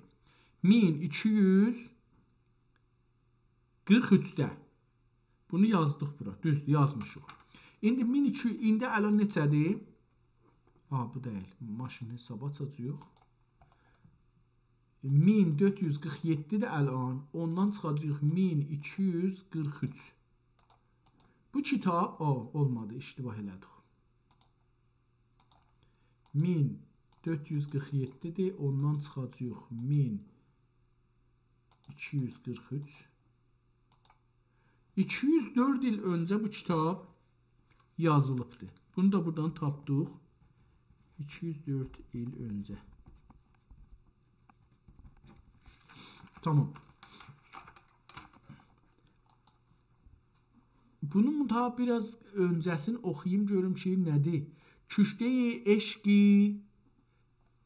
مین ایکی یوز قیرخ اوچده. بونو یازدیق بورا. دوزدور، یازمیشیق. ایندی مین ایکی یوز، ایندی الان نئچه‌دیر؟ آ، بو دئییل. ماشینی حسابا آچاجاغیق. مین دؤرد یوز قیرخ یئددی‌دیر الان. اوندان چیخاجاغیق مین ایکی یوز قیرخ اوچ. بو کیتاب، او، اولمادی، اشتباه ائله‌دیک. مین دؤرد یوز قیرخ یئددی‌دیر، اوندان چیخاجاغیق مین ایکی یوز قیرخ اوچ. ایکی یوز دؤرد ایل اؤنجه بو کیتاب یازیلیبدی. بونو دا بورادان تاپدیق. ایکی یوز دؤرد ایل اؤنجه. تامام. بونون دا بیر آز اؤنجه‌سینی اوخویوم، گؤروم کی، نه‌دیر؟ کشته‌ی عشقی،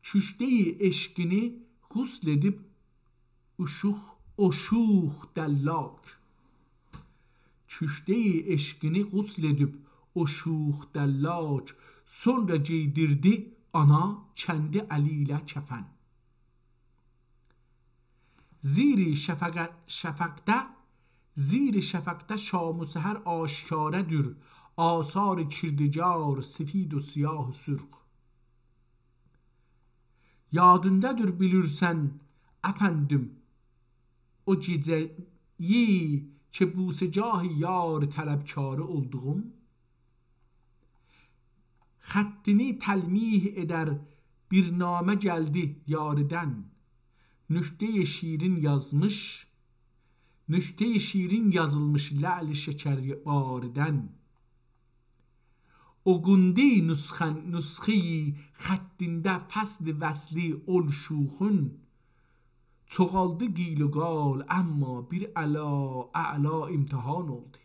کشته‌ی عشقینی غسل ائدیب اوشوق، او شوخ دلاک. کشته‌ی عشقینی غسل ائدیب او شوخ دلاک، سونرا گئیدیردی آنا کندی الی ایله کفن. زیر شفق، شفقده، زیر شفقده شام و سحر آشکاره‌دیر، آثار کردگار سفید و سیاه و سرخ. یادیندادیر بیلیرسن، افندیم، او گئجه‌یی کی، بوسه‌گاه یار طلبکاری اولدوغوم؟ خطینی تلمیح ائدر بیر نامه گلدی یاریدن. نکتهٔ شیرین یازمیش، نکتهٔ شیرین یازیلمیش لعل شکرباریدن. اوخوندو نسخه‌ن، نسخهٔ خطینده فصل وصلی اول شوخون. چوخالدی قیل و قال، اما بیر علا، اعلا امتحان اولدو.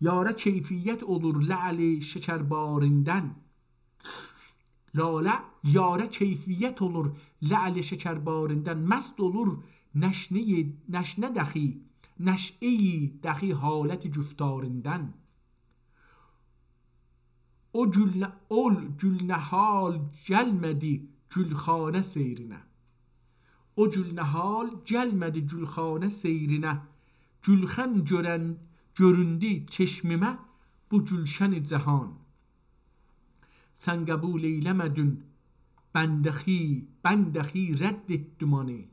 یاره کیفیت اولور لعل شکرباریندن. لاله، یاره کیفیت اولور لعل شکرباریندن. مست اولور نشنه‌ی، نشنه دخی، نشئه‌ی دخی حالت گفتاریندن. او گول نه، اول گول نهال گلمه‌دی گولخانه سیرینه. او گول نهال گلمه‌دی گولخانه سیرینه. گولخن گؤرن، گؤروندو چشمیمه بو گولشن جهان. سن قبول ائیله‌مه‌دین بنده‌خی، بنده‌خی رد ائت دومانی.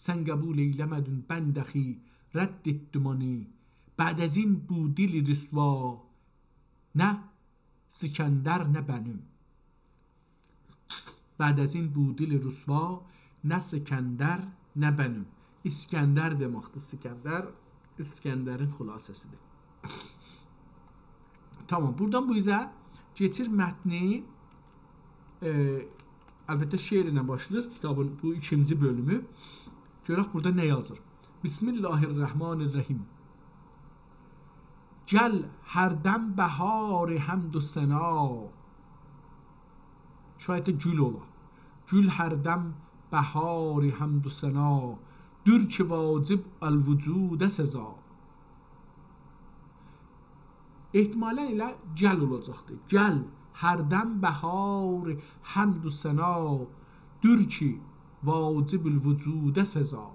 سن قبول ائیله‌مه‌دین بنده‌خی رد ائت دومانی. بعد از این بو دل رسوا نه سکندر نه بنوم. بعد از این بو دل رسوا نه سکندر نه بنوم. اسکندر دئمکدیر، سکندر، اسکندرین خلاصه‌سیدیر. تامام، بورادان بو اوزه کئچیر متنی، ائ، البته شعر ایله باشلاییر کیتابین بو ایکینجی بؤلومو. گؤرک بورادا نه یازیر. بسم الله الرحمن الرحیم. گل هر دم بهار حمد و ثنا. شاید ده گول اولا. گول هر دم بهار حمد و ثنا، دور کی واجب الوجوده سزا. احتمالاً ائله گل اولاجاقدیر. گل هر دم بهار حمد و ثنا، دور کی واجب الوجوده سزا.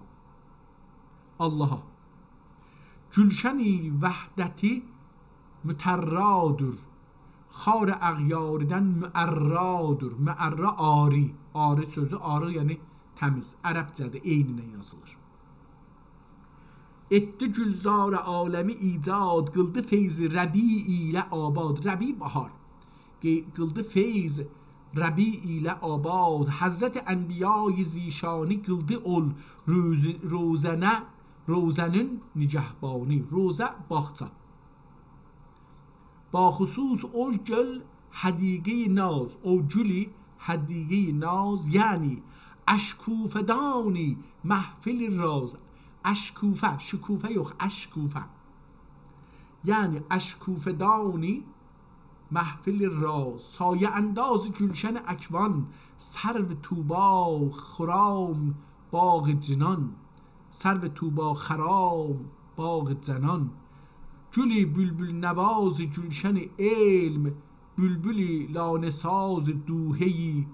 آللاها. گولشن وحدتی مطرادور، خار اغیاریدن معرادور. معرا آری. آری سؤزو، آری یعنی تمیز. عربجه‌دیر، عینینن یازیلیر. ائتدی گلزار عالمی ایجاد، قیلدی فیض ربیع ایله آباد. ربیع بهار. قی-، قیلدی فیض ربیع ایله آباد. حضرت انبیای ذی‌شانی، قیلدی اول روز-، روضه‌نه، روضه‌نین نگهبانی. روضه، باغچا. باخصوص او گل حدیقهٔ ناز، او گول حدیقهٔ ناز، یعنی اشکوفه‌دانی محفل راز. اشکوفه، شکوفه یوخ، اشکوفه. یعنی اشکوفه‌دانی محفل راز، سایه‌انداز گولشن اکوان، سرو طوبی خرام باغ جنان. سرو طوبی خرام باغ جنان. گل بلبل‌نواز گولشن علم، بلبل لانه‌ساز دوحهٔ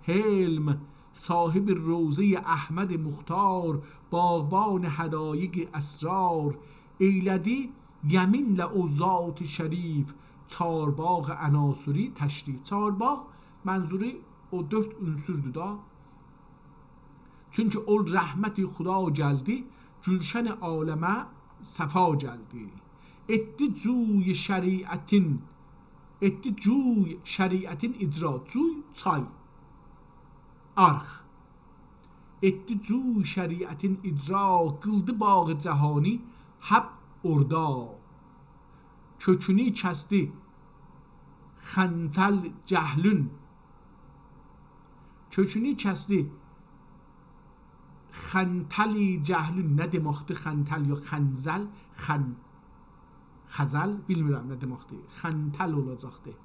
حلم، صاحب روضهٔ احمد مختار، باغبان حدایق اسرار. ائیله‌دی یمینله او ذات شریف، چارباغ عناصری تشریف. چارباغ منظوری او دؤرد عنصردور دا. چونکی اول رحمت خدا گلدی، گولشن عالمه صفا گلدی. ائتدی جوی شریعتین، ائتدی جوی شریعتین اجرا. جوی، چای. آرخ. ائتدی جوی شریعتین اجرا، قیلدی باغ جهانی حب اورادا. کؤکونو کسدی خنتل جهلون. کؤکونو کسدی خنتل جهلون. نه دئمکدیر خنتل یا خنجل؟ خن-، خزل، بیلمیرم نه دئمکدیر. خنتل اولاجاقدیر.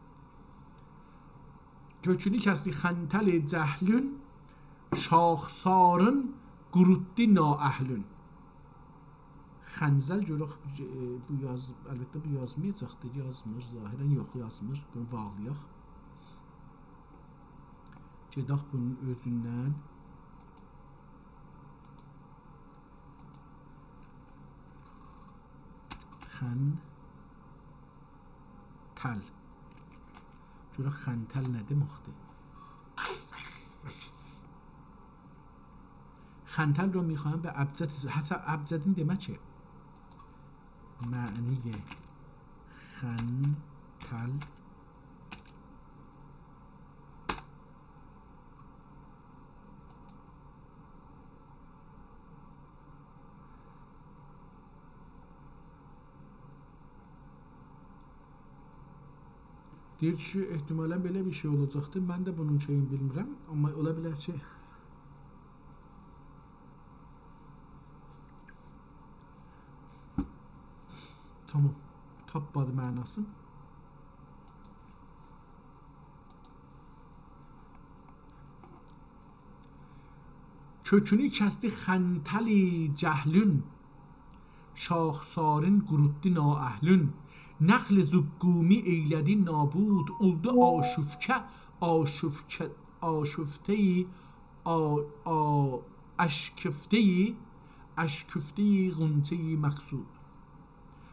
کؤکونو کسدی خنتل جهلون، شاخسارین قوروتدو نااهلون. خنجل گؤرک، ائ، بو یاز-، البته بو یازمایاجاقدیر، یازمیر، ظاهراً یوخ، یازمیر. بونو باغلایاق. گئدک بونون اؤزوندن. خنتل. گؤرک خنتل نه دئمکدیر؟ خنتل رو می‌خواهم به ابجد، حسن ابجدین دئمک کی، معنی خنتل دئییر کی، احتمالاً بئله بیر شئی اولاجاقدی. من ده بونون شئیینی بیلمیرم، آمما اولا بیلر کی، تامام، تاپمادی معناسینی. کؤکونو کسدی خنتلی جهلون، شاخسارین قوروتدو نااهلون. نخل زقومی ائیله‌دی نابود، اولدو آشفکه، آشفکه، آشفته‌ی، آ-، آ-، اشکفته‌ی، اشکفته‌ی غنچه‌ی مقصود.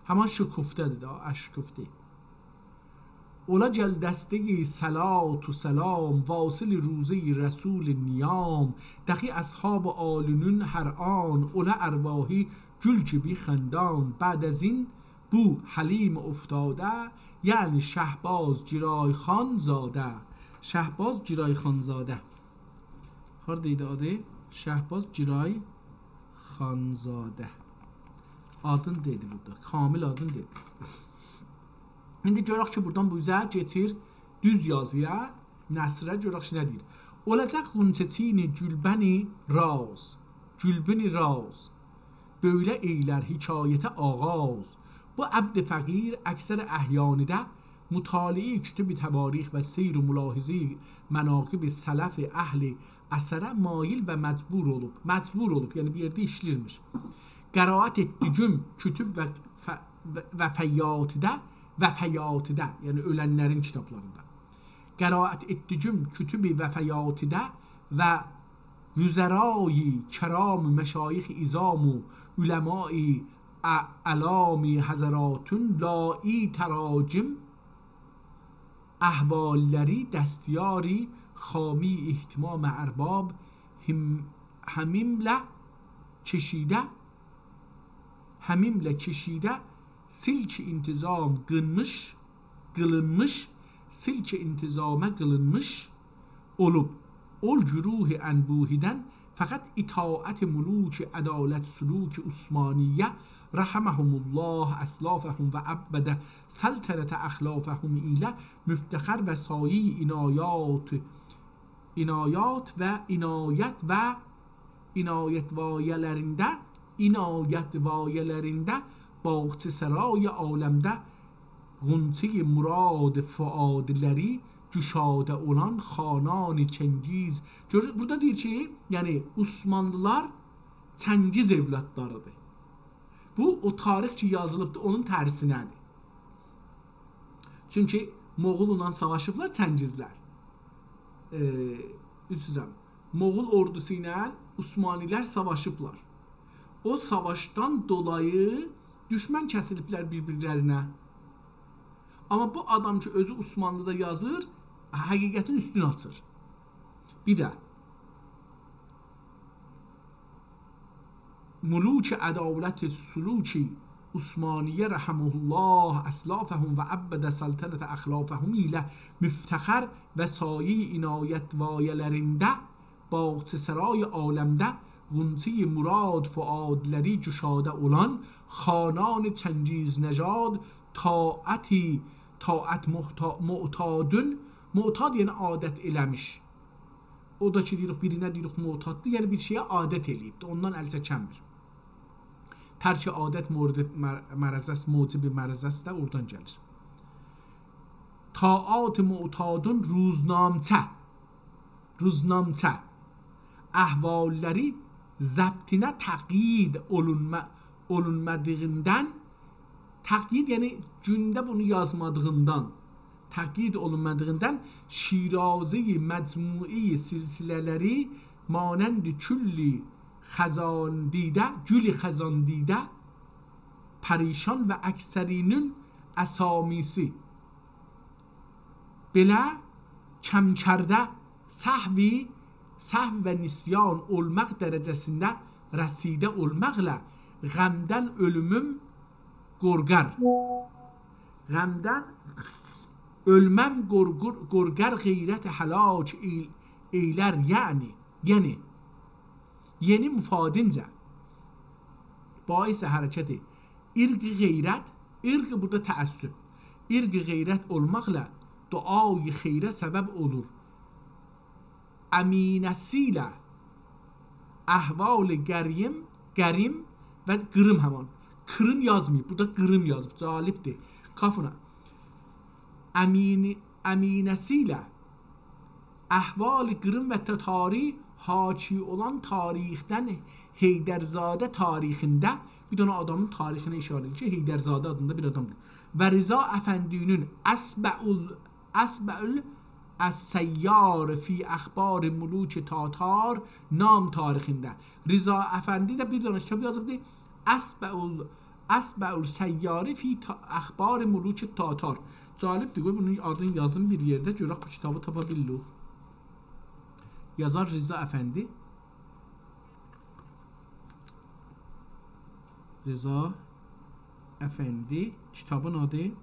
همان شکفته‌دیر ده، اشکفته. اولا گل دسته‌ی صلات و سلام، واصل روضه‌ی رسول نیام. دخی اصحاب عالی‌نین هر آن، اولا ارواحی گول کیمی خندان. بعد از این بو حلیم افتاده، یعنی شهباز گرایخان‌زاده. شهباز گرایخان‌زاده. هاردا ایدی آدی؟ شهباز گرایخان‌زاده. آدینی دئدی بورادا. کامل آدینی دئدی. ایندی گؤرک کی، بورادان بو اوزه کئچیر دوز یازییا، نثره، گؤرک کی، نه دئییر. اولاجاق غنچه چینی گلبنی راز، گلبنی راز، بؤیله ائیلر حکایته آغاز. بو عبد فقیر اکثر احیانیده مطالعه‌ی کتب تواریخ و سیر و ملاحظه‌ی مناقب سلف اهل اثره مایل و مجبور اولوب. مجبور اولوب، یعنی بیر یئرده ایشله‌ییرمیش. قرائت ائتدیگیم کتب و ف-، و-، وفیاتیده، وفیاتیده، یعنی اؤلنلرین کیتابلاریندا. قرائت ائتدیگیم کتب وفیاتیده و وزرای کرام مشایخ عظام و علمای ا-، علام حضراتون لایی تراجم احواللری دستیاری خامی اهتمام ارباب هم-، همیم له کشیده، همیم له کشیده سلک انتظام قیلمیش، قیلینمیش، سلک انتظامه قیلینمیش اولوب. اول گروه انبوهی‌دن فقط اطاعت ملوک عدالت سلوک عثمانیه رحمهم الله اسلافهم و ابد سلطنت اخلافهم ایله مفتخر و سایه‌ی عنایات، عنایات و عنایت و عنایت‌وایه‌لرینده، عنایت‌وایه‌لرینده باغچه‌سرای عالمده غنچه‌ی مراد فؤادلری گشاده اولان خانان چنگیز. گؤرور، بورادا دئییر کی، یعنی عثمانلی‌لار چنگیز اولادلاریدیر. بو، او تاریخ کی یازیلیبدیر، اونون ترسینه‌دیر. چونکی مغوللا ساواشیبلار چنگیزلر. ائ، عذر ایسته‌ییرم. مغول اوردوسو ایله عثمانی‌لر ساواشیبلار. او ساواشدان دولایی دوشمن کسیلیبلر بیر-بیرلرینه. آمما بو آدام کی، اؤزو عثمانلی‌دا یازیر، حقیقتین اوستونو آچیر. بیر ده ملوک عدالت سلوک عثمانیه رحمه الله اسلافهم و ابد سلطنت اخلافهم ایله مفتخر و سایه‌ی عنایت‌وایه‌لرینده باغچه‌سرای عالمده غنچه‌ی مراد فؤادلری گشاده اولان خانان چنگیزنژاد طاعتی، طاعت محتا-، معتادون، معتاد یعنی عادت ائله‌میش. او دا کی، دئییریک، بیرینه دئییریک معتاددیر، یعنی بیر شئیه عادت ائله‌ییبدیر، اوندان ال چکنمیر. ترک عادت مورد مر-، مرض است، موجب مرض است ده اورادان گلیر. طاعات معتادون روزنامچه، روزنامچه احواللری ضبطینه تقیید اولونما-، اولونمادیغیندان، تقیید، یعنی گونده بونو یازمادیغیندان، تقیید اولونمادیغیندان شیرازه‌ی مجموعه‌ی سلسله‌لری مانند کل خزان دیده، گل خزان دیده پریشان و اکثرینین اسامیسی بئله کم‌کرده، سهوی، سهو و نسیان اولماق درجه‌سینده رسیده اولماقلا غمدن اؤلوموم قورقار. غمدن اؤلمم قورقور-، قورقار غیرت هلاک ائیل-، ائیلر، یعنی، یعنی، یعنی مفادینجه. باعث حرکت عرق غیرت، عرق بورادا تعصب. عرق غیرت اولماقلا دعای خیره سبب اولور. امینه‌سیله احوال قریم، قریم و قیریم همان. قیریم یازماییب، بورادا قیریم یازیب. جالبدیر. کافینا. امین، امینه‌سیله احوال قیریم و تاتاری حاکی اولان تاریخدن حیدرزاده تاریخینده بیر دنه آدامین تاریخینه اشاره ائدیر کی، حیدرزاده آدیندا بیر آدامدیر. و رضا افندی‌نین اتبع ال-، اتبع ال-، السیار فی اخبار ملوک تاتار نام تاریخینده. رضا افندی ده بیر دنه کیتاب یازیبدی. اتبع ال-، اتبع السیار فی تا-، اخبار ملوک تاتار. جالبدیر، قوی بونون آدینی یازیم بیر یئرده، گؤرک بو کیتابی تاپا بیلیریک. یازار رضا افندی. رضا افندی. کیتابین آدی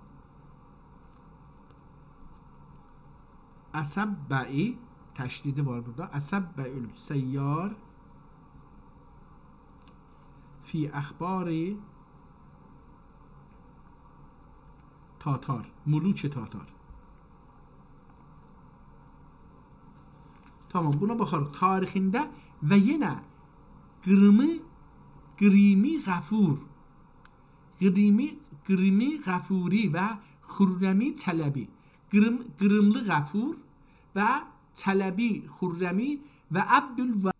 اتبع، تشدیدی وار بورادا. اتبع السیار فی اخبار تاتار، ملوک تاتار. تامام، بونا باخاریق. تاریخینده و یئنه قیریمی، قیریمی غفور، قیریمی، قیریمی غفوری و خرمی چلبی. قیریم، قیریملی غفور و چلبی خرمی و عبدال و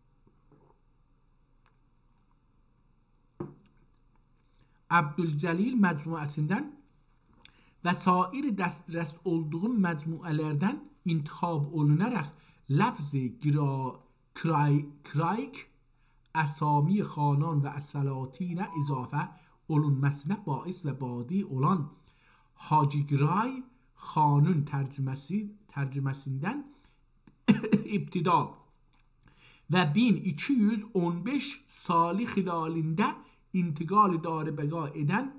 عبدالجلیل مجموعه‌سیندن و سایر دسترس اولدوغو مجموعه‌لردن انتخاب اولوناراق لفظ گرا-، کرای-، کرایک، اسامی خانان و سلاطینه اضافه اولونماسینا باعث و بادی اولان حاجی گرای خانون ترجمه‌سی، ترجمه‌سیندن ابتدا و مین ایکی یوز اون بئش سالی خلالینده انتقال دار بقا ائدن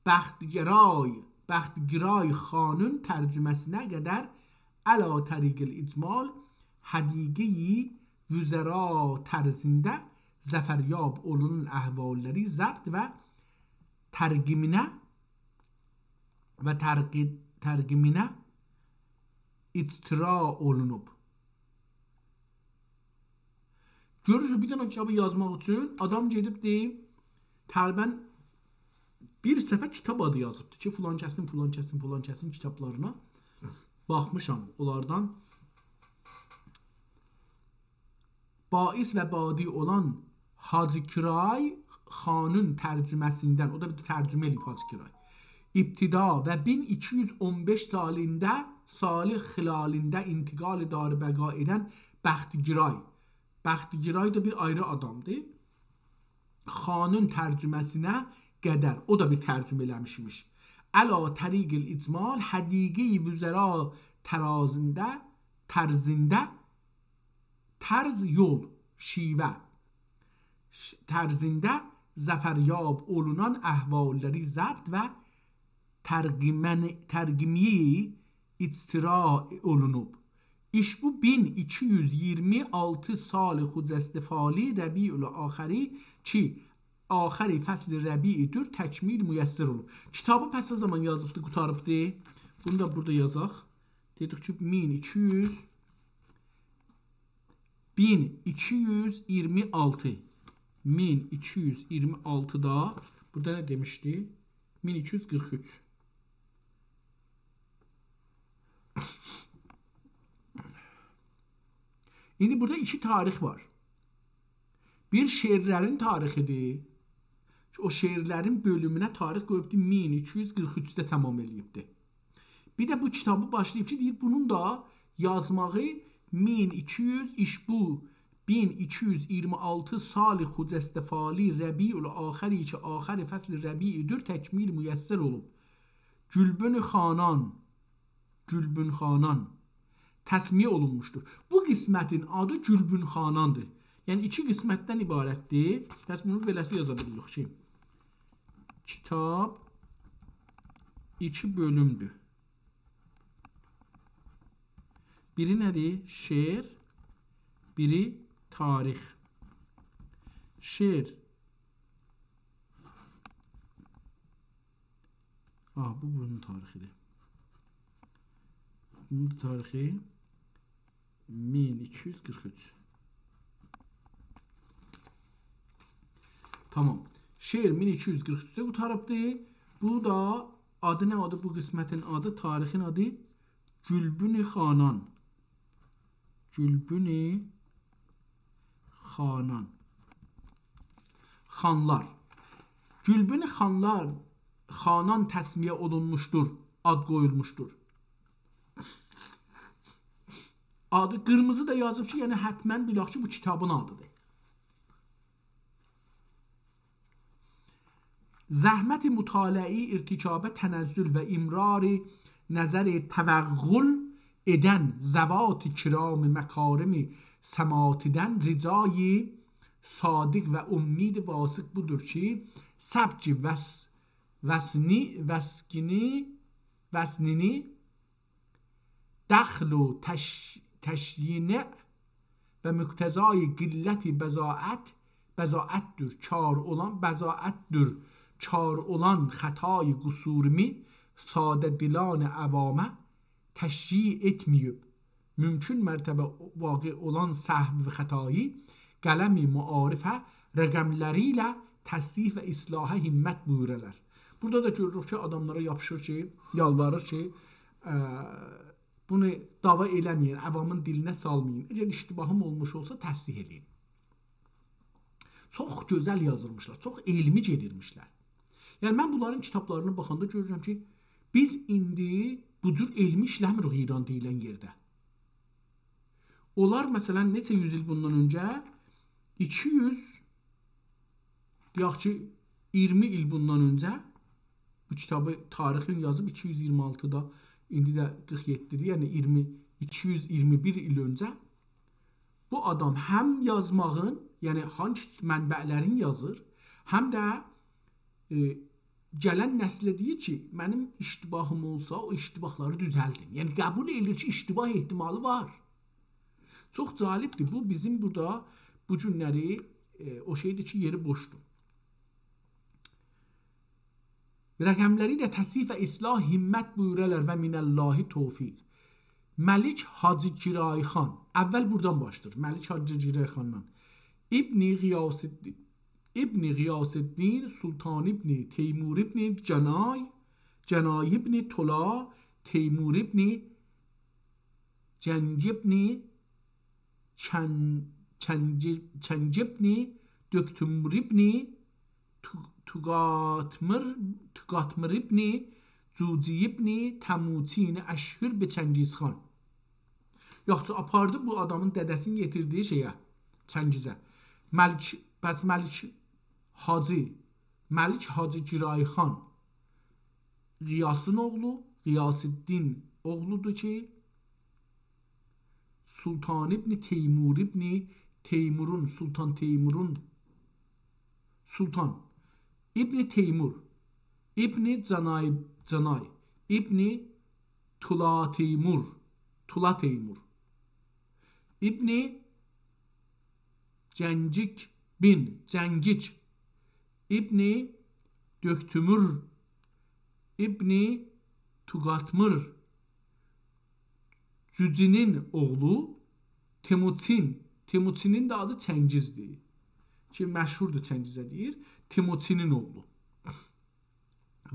بخت‌گرای، بخت‌گرای خانون ترجمه‌سینه قدر علی طریق الاجمال هدیقه‌ی وزرا طرزینده ظفریاب اولونان احواللری ضبط و ترقیمینه و ترقی-، ترقیمینه اجترا اولونوب. گؤرورسونوز، بیر دنه کیتابی یازماق اوچون آدام گئدیبدی، تقریباً بیر صفحه کیتاب آدی یازیبدی کی، فلان کسین، فلان کسین، فلان کسین کیتابلارینا باخمیشام. اونلاردان باعث و بادی اولان حاجی کرای خانون ترجمه‌سیندن، او دا بیر ترجمه ائله‌ییب حاجی کرای. ابتدا و مین ایکی یوز اون بئش سالینده، سالی خلالینده انتقال دار بقا ائدن بخت‌گرای. بخت‌گرای دا بیر آیری آدامدیر. خانون ترجمه‌سینه قدر، او دا بیر ترجمه ائله‌میشمیش. علی طریق الاجمال هدیقه‌ی وزرا طرزینده، طرزینده طرز یول، شیوه، ش-، طرزینده ظفریاب اولونان احواللری ضبط و ترقیمن-، ترقیمی اجترا اولونوب. ایش بو مین ایکی یوز اییرمی آلتی سال خجسته فالی ربیع الاخری کی، آخر فصل ربیع‌دیر، تکمیل میسر اولوب. کیتابی پس نه زامان یازیبدی، قوتاریبدی؟ بونو دا بورادا یازاق. دئدیک کی، مین ایکی یوز، مین ایکی یوز اییرمی آلتی. مین ایکی یوز اییرمی آلتیدا، بورادا نه دئمیشدی؟ مین ایکی یوز قیرخ اوچ. ایندی بورادا ایکی تاریخ وار. بیر شعرلرین تاریخیدیر. او شعرلرین بؤلومونه تاریخ قویوبدو، مین ایکی یوز قیرخ اوچده تمام ائله‌ییبدی. بیر ده بو کیتابی باشلاییب کی، دئییر، بونون دا یازماغی مین ایکی یوز، ایش بو مین ایکی یوز اییرمی آلتی سال خجسته فالی ربیع الاخری کی، آخر فصل ربیع‌دیر، تکمیل میسر اولوب. گلبن خانان، گلبن خانان تسمیه اولونموشدور. بو قسمتین آدی گلبن خاناندیر. یعنی ایکی قسمتدن عبارتدیر. پس بونو بئله‌سی یازا بیلیریک کی، کیتاب ایکی بؤلومدور. بیری نه‌دیر؟ شعر، بیری تاریخ. شعر. آه، بو بونون تاریخیدیر. بونون دا تاریخی مین ایکی یوز قیرخ اوچ. تامام. شعر مین ایکی یوز قیرخ اوچده قوتاریبدی. بو دا آدی نه آدی؟ بو قسمتین آدی، تاریخین آدی گولبون خانان. گولبون خانان. خانلار. گولبون خانلار، خانان تسمیه اولونموشدور، آد قویولموشدور. آدی قیرمیزی دا یازیب کی، یعنی حتماً بیلک کی، بو کیتابین آدیدیر. زحمت مطالعه‌ای، ارتکاب تنزل و امرار نظر توغل ائدن ذوات کرام مکارم سماتیدن رجای صادق و امید واثق بودور کی، سبک وس-، وسنی-، وسکینی، وسنینی دخل و تش-، تشییع و مقتضای قلت بضاعت، بضاعتدیر کار اولان، بضاعتدیر کار اولان خطای قصورومو ساده دلان عوامه تشییع ائتمه‌ییب، ممکن مرتبه واقع اولان سهو و خطایی قلم معارفه رقملری ایله تصحیح و اصلاحه همت بویورالار. بورادا دا گؤروروک کی، آداملارا یاپیشیر کی، یالواریر کی، اه، بونو دعوا ائله‌مه‌یین، عوامین دیلینه سالمایین. اگر اشتباهیم اولموش اولسا، تصحیح ائله‌یین. چوخ گؤزل یازیرمیشلار، چوخ علمی گئدیرمیشلر. یعنی، من بونلارین کیتابلارینا باخاندا گؤرورم کی، بیز ایندی بو جور علمی ایشله‌میریک ایران دئییلن یئرده. اونلار، مثلا، نئچه یوز ایل بوندان اؤنجه، ایکی یوز، دئیک کی، اییرمی ایل بوندان اؤنجه بو کیتابی، تاریخین یازیب ایکی یوز اییرمی آلتیدا، ایندی ده قیرخ یئددی‌دیر، یعنی اییرمی، ایکی یوز اییرمی بیر ایل اؤنجه بو آدام هم یازماغین، یعنی هانسی منبع‌لرین یازیر، هم ده، ائ، گلن نسله دئییر کی، منیم اشتباهیم اولسا، او اشتباهلاری دوزلدین. یعنی قبول ائدیر کی، اشتباه احتمالی وار. چوخ جالبدیر. بو بیزیم بورادا، بو گونلری، ائ، او شئیدیر کی، یئری بوشدور. رقملری ایله تصحیح و اصلاح همت بویورالار و من الله توفیق. ملک حاجی گرایخان. اول بورادان باشلاییر. ملک حاجی گرایخاندان. ابن غیاث‌الدین، ابن غیاث‌الدین، سلطان ابن تیمور ابن جنای، جنای ابن طلا، تیمور ابن جنگ ابن چن-، چنج-، چنگ ابن دکتمر ابن تو-، توقاتمر، توقاتمر ابن جوجی ابن تموچین اشهر به چنگیز خان. یاخشی، آپاردی بو آدامین دده‌سینی یئتیردی شئیه، چنگیزه. ملک، پس ملک حاجی، ملک حاجی گرایخان غیاثین اوغلو، غیاث‌الدین اوغلودور کی، سلطان ابن تیمور ابن تیمورون، سلطان تیمورون، سلطان ابن تیمور، ابن جنای، جنای، ابن طلا تیمور، طلا تیمور، ابن جنگیک بن، جنگیک، ابن دؤکتومور، ابن توقاتمیر، جوجینین اوغلو تیموچین. تیموچینین ده آدی چنگیزدیر کی، مشهوردور چنگیزه دئییر. تیموچینین اوغلو.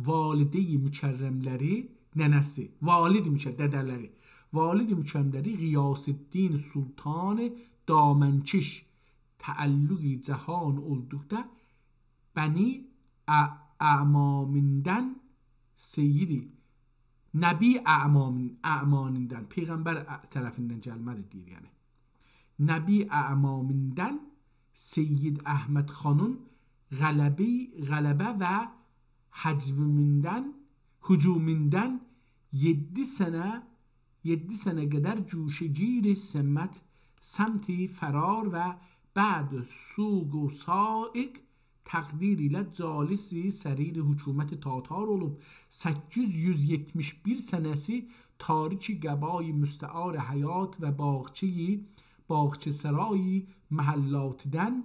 والده‌ی مکرملری، ننه‌سی، والد مکر-، دده‌لری، والد مکرملری غیاث‌الدین سلطان دامنکش تعلق جهان اولدوقدا بنی اع-، اعمامیندن سیدی، نبی اعمامین-، اعمانیندن، پیغمبر ا-، طرفیندن گلمه‌دیر دئییر، یعنی. نبی اعمامیندن سید احمد خانین غلبی-، غلبه و هجومیندن، هجومیندن یئددی سنه، یئددی سنه قدر گوشه‌گیر سمت، سمت فرار و بعد سوق و سائق تقدیر ایله جالس سریر حکومت تاتار اولوب، سککیز یوز یئتمیش بیر سنه‌سی تاریک قبای مستعار حیات و باغچه‌ی، باغچه‌سرای محلاتیدن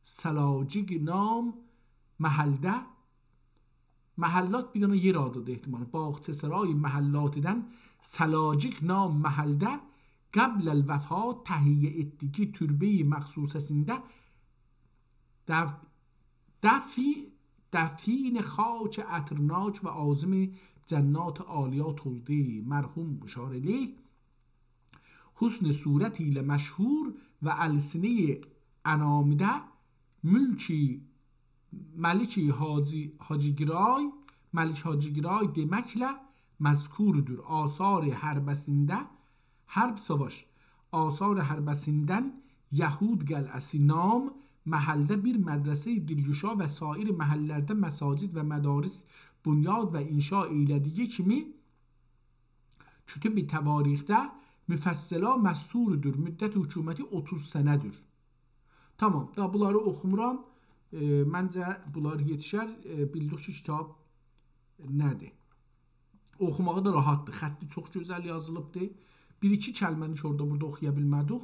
سلاجیق نام محلده، محلات بیر دنه یئر آدیدیر احتمالاً، باغچه‌سرای محلاتیدن سلاجیق نام محلده قبل الوفاة تهیه ائتدیگی توربه‌ی مخصوصه‌سینده دف-، دفی-، دفین خاک عطرناک و عازم جنات عالیات اولدو. مرحوم مشار الیه حسن صورت ایله مشهور و السنه‌ی انامیده ملکی، ملکی حاجی، حاجی‌گرای، ملک حاجی‌گرای دئمکله مذکوردور. آثار حربه‌سینده، حرب، ساواش، آثار حربه‌سیندن یهود قلعه‌سی نام محلده بیر مدرسه‌ی دلگشا و سایر محللرده مساجد و مدارس بنیاد و انشا ائیله‌دیگی کیمی کتب تواریخده مفصلا مستوردور. مدت حکومتی اوتوز سنه‌دیر. تامام، دا بونلاری اوخومورام. ائ، منجه بونلار یئتیشر. ائ، بیلدیک کی، کیتاب نه‌دیر. اوخوماغی دا راحتدیر. خطی چوخ گؤزل یازیلیبدیر. بیر-ایکی کلمه‌نی کی، اورادا بورادا اوخویا بیلمه‌دیک.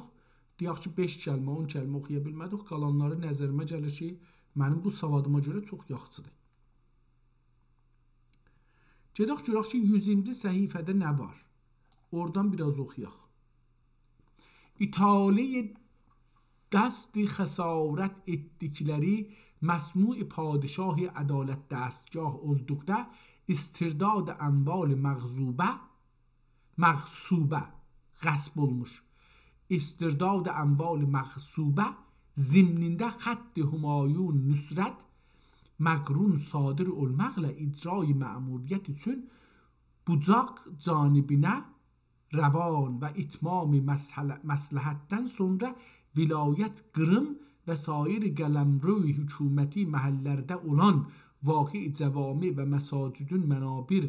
دئیک کی، بئش کلمه، اون کلمه اوخویا بیلمه‌دیک. قالانلاری نظریمه گلیر کی، منیم بو سوادیما گؤره چوخ یاخشیدیر. گئدک گؤرک کی، یوزونجو صفحه‌ده نه وار؟ اورادان بیر آز اوخویاق. اطاله دست خسارت ائتدیکلری مسموع پادشاه عدالت دستگاه اولدوقدا استرداد اموال مغصوبه، مغصوبه، غصب اولموش، استرداد اموال مغصوبه ضمنینده خط همایون نصرت مقرون صادر اولماقلا اجرای مأموریت اوچون بوجاق جانبینه روان و اتمام مسئله-، مصلحتدن سونرا ولایت قیریم و سایر قلمرو حکومتی محللرده اولان واقع جوامع و مساجدون منابر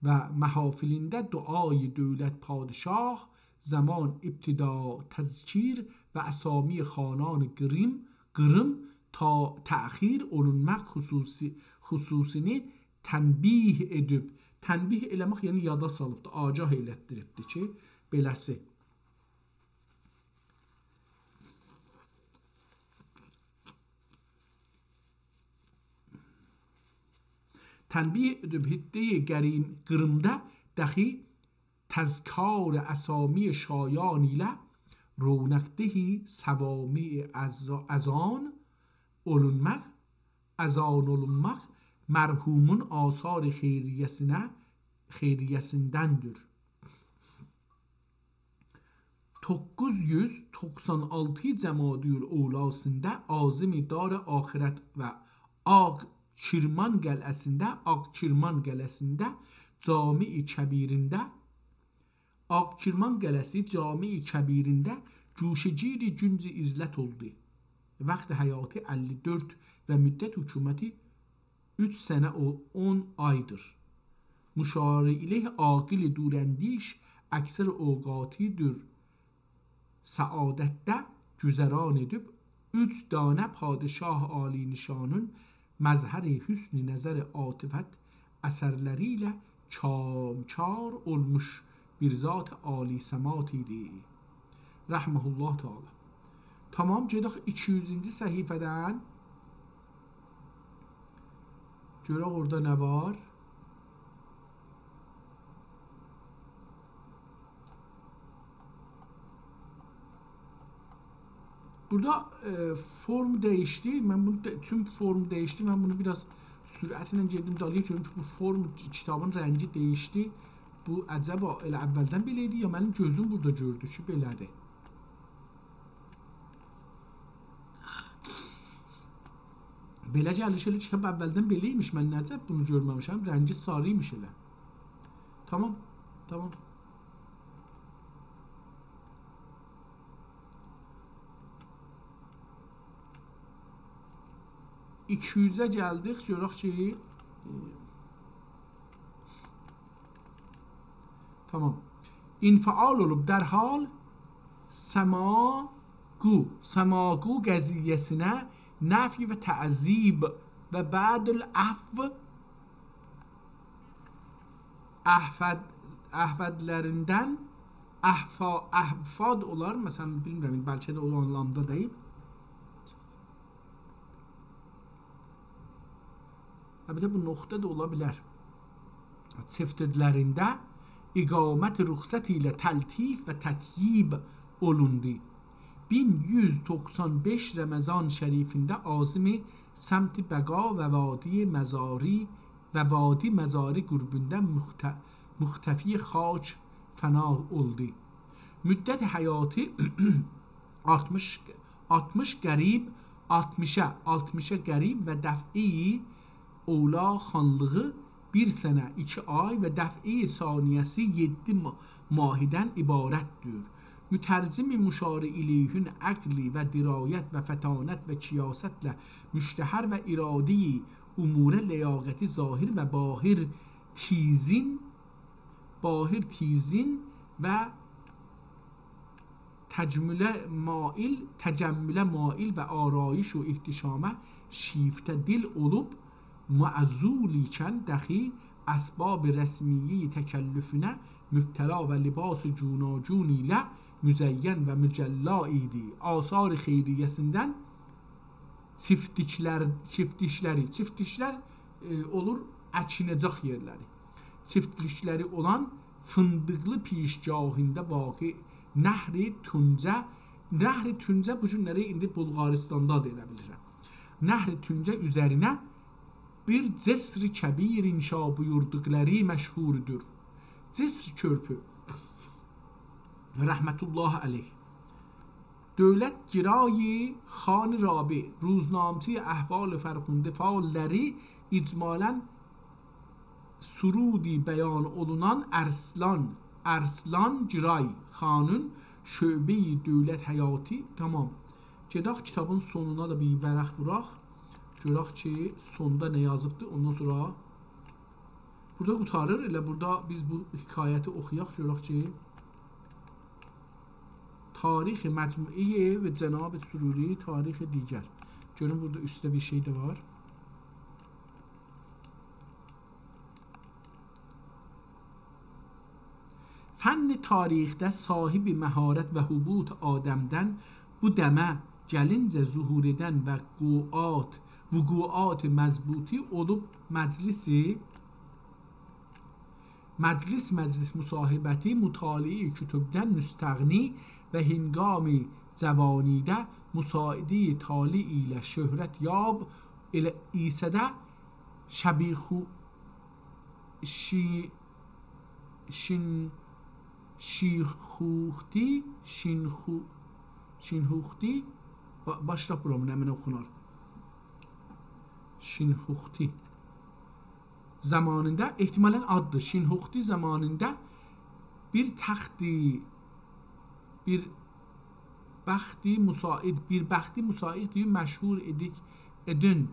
و محافلینده دعای دولت پادشاه زمان ابتدا تذکیر و اسامی خانان قیریم، قیریم تا تأخیر اولونماق خصوصی، خصوصینی تنبیه ائدیب. تنبیه ائله‌مک، یعنی یادا سالیبدی، آگاه ائلتدیریبدی کی، بئله‌سی. تنبیه ائدیب حده‌ی قریم-، قیریمده دخی تذکار اسامی شایان ایله رونقدهی صوامع از-، اذان اولونماق، اذان اولونماق مرحومون آثار خیریه‌سینه، خیریه‌سیندندیر. دوققوز یوز توخسان آلتی جمادی الاولاسیندا عازم دار آخرت و آغ‌کرمان قلعه‌سینده، آغ‌کرمان قلعه‌سینده جامع کبیرینده، آغ‌کرمان قلعه‌سی جامع کبیرینده گوشه‌گیر گنج عزلت اولدو. وقت حیاتی اللی دؤرد و مدت حکومتی اوچ سنه و اون آیدیر. مشار الیه عاقل دوراندیش اکثر اوقاتیدیر سعادتده گذران ائدیب، اوچ دانه پادشاه عالی‌نشانین مظهر حسن نظر عاطفت اثرلری ایله کامکار اولموش بیر ذات عالی‌سمت ایدی. رحمه الله تعالی. تامام، گئدک ایکی یوزونجو صفحه‌دن. گؤرک اورادا نه وار. بورادا، ائ، فورم دییشدی. من بونو ده-، چون فورم دییشدی، من بونو بیر آز سرعتله گئدیم دالییا، گؤروم کی، بو فورم، کیتابین رنگی دییشدی. بو عجبا ائله اولدن بئله ایدی، یا منیم گؤزوم بورادا گؤردو کی، بئله‌دیر؟ بئله گلیر کی، ائله کیتاب اولدن بئله ایمیش، من نه عجب بونو گؤرمه‌میشم، رنگی ساری ایمیش ائله. تامام، تامام. ایکی یوزه گلدیک، گؤرک کی، ائ، تامام. انفعال اولوب درحال سماقو، سماقو قضیه‌سینه نفی و تعذیب و بعد العفو احفاد، احفادلریندن احفا-، احفاد اولار، مثلا، بیلمیرم، بلکه ده او آنلامدا دئییل. هه، بیر ده بو نقطه ده اولا بیلر. چفتلرینده اقامت رخصت ایله تلطیف و تطیب اولوندو. مین یوز دوخسان بئش رمضان شریفینده عازم سمت بقا و وادی مزاری و وادی مزاری قربونده مخت-، مختفی خاک فنا اولدو. مدت حیاتی آلتمیش، آلتمیش قریب، آلتمیشا، آلتمیشا قریب و دفعه‌ی اولی خانلیغی بیر سنه، ایکی آی و دفعه‌ی ثانیه‌سی یئددی ما-، ماهدن عبارتدیر. مترجم مشار الیهین عقل و درایت و فطانت و کیاستله مشتهر و اراده‌ی اموره لیاقتی ظاهر و باهر تیزین، باهر تیزین و تجمله مایل، تجمله مایل و آرایش و احتشامه شیفته دل اولوب، معزول ایکن دخی اسباب رسمیه‌ی تکلفونه مبتلا و لباس گوناگون ایله مزین و مجلا ایدی. آثار خیریه‌سیندن چیفتلیکلر، چیفتلیکلری، چیفتلیکلر، ائ، اولور اکینه‌جک یئرلری. چیفتلیکلری اولان فیندیقلی پیشگاهیندا واقع نهر تونجه، نهر تونجه بو گونلری ایندی بلغارستاندا دا ائله بیلیرم. نهر تونجه اوزرینه بیر جسر کبیر انشا بویوردوقلاری مشهوردور. جسر کؤرپو. رحمت الله علیه. دولت گرای خان رابع، روزنامه‌چی احوال فرخنده فعاللاری اجمالاً سرودی بیان اولونان ارسلان، ارسلان گرای خانین شعبه‌ی دولت حیاتی، تمام. گئدک کیتابین سونونا دا بیر ورق ووراق. گؤرک کی، سوندا نه یازیبدی، اوندان سونرا بورادا قوتاریر. ائله بورادا بیز بو حکایتی اوخویاق، گؤرک کی، تاریخ مجموعه‌ی و جناب سروری، تاریخ دیگر. گؤرون بورادا اوستده بیر شئی ده وار. فن تاریخده صاحب مهارت و هبوط آدمدن بو دمه گلینجه ظهور ائدن و وقوعات، وقوعات مضبوطی اولوب مجلسی، مجلس، مجلس مصاحبتی، مطالعه‌ی کتبدن مستغنی و هنگام جوانیده مساعده‌ی طالع ایله شهرت یاب ائله ایسه ده شبیخو-، شی-، شین-، شیخوختی، شینخو-، شینهوختی، با-، باشلاپ بورام، نمنه اوخونار. شینهوختی. زامانیندا، احتمالاً آددیر، شینهوختی زامانیندا بیر تختی، بیر بختی مساعد، بیر بختی مساعد دئییر، مشهور ائدیک، ائدین،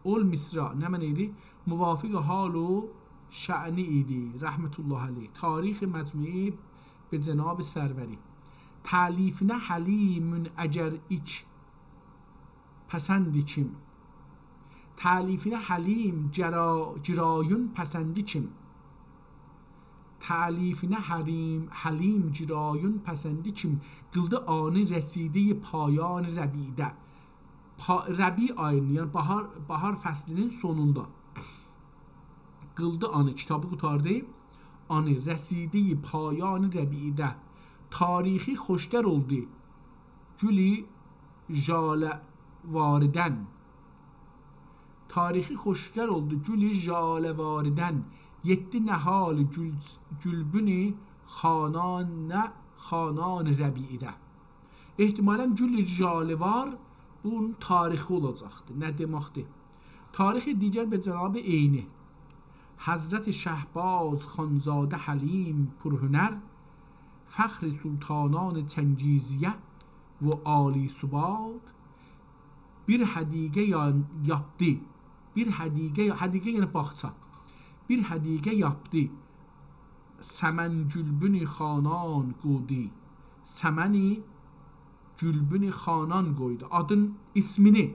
اول مصرع، نمنه ایدی؟ موافق حال و شأنی ایدی، رحمت الله علیه. تاریخ مجموعه‌ی به جناب سروری. تألیفینه حلیم اگر ایک پسندی کیم. تألیفینه حلیم گرا-، گرایون پسندی کیم. تألیفینه حلیم، حلیم گرایون پسندی کیم. قیلدی آنی رسیده‌ی پایان ربیعده. پا-، ربیع آیینین، یعنی باهار، باهار فصلینین سونوندا. قیلدی آنی، کیتابی قوتاردی. آنی رسیده‌ی پایان ربیعده. تاریخی خوشتر اولدو گول ژاله واردن. تاریخی خوشتر اولدو گول ژاله واردن. یئددی نهال گول-، گولبون خانان، خانان ربیعده. احتمالاً گول ژاله‌وار بونون تاریخی اولاجاقدی. نه دئمکدیر؟ تاریخ دیگر به جناب عینی. حضرت شهباز خانزاده حلیم پرهنر، فخر سلطانان چنگیزیه و عالی ثبات، بیر حدیقه یا-، یاپدی. بیر حدیقه، حدیقه یعنی باغچا. بیر حدیقه یاپدی. سمن گولبون خانان قودی. سمنی گولبون خانان قویدو. آدین، اسمینی،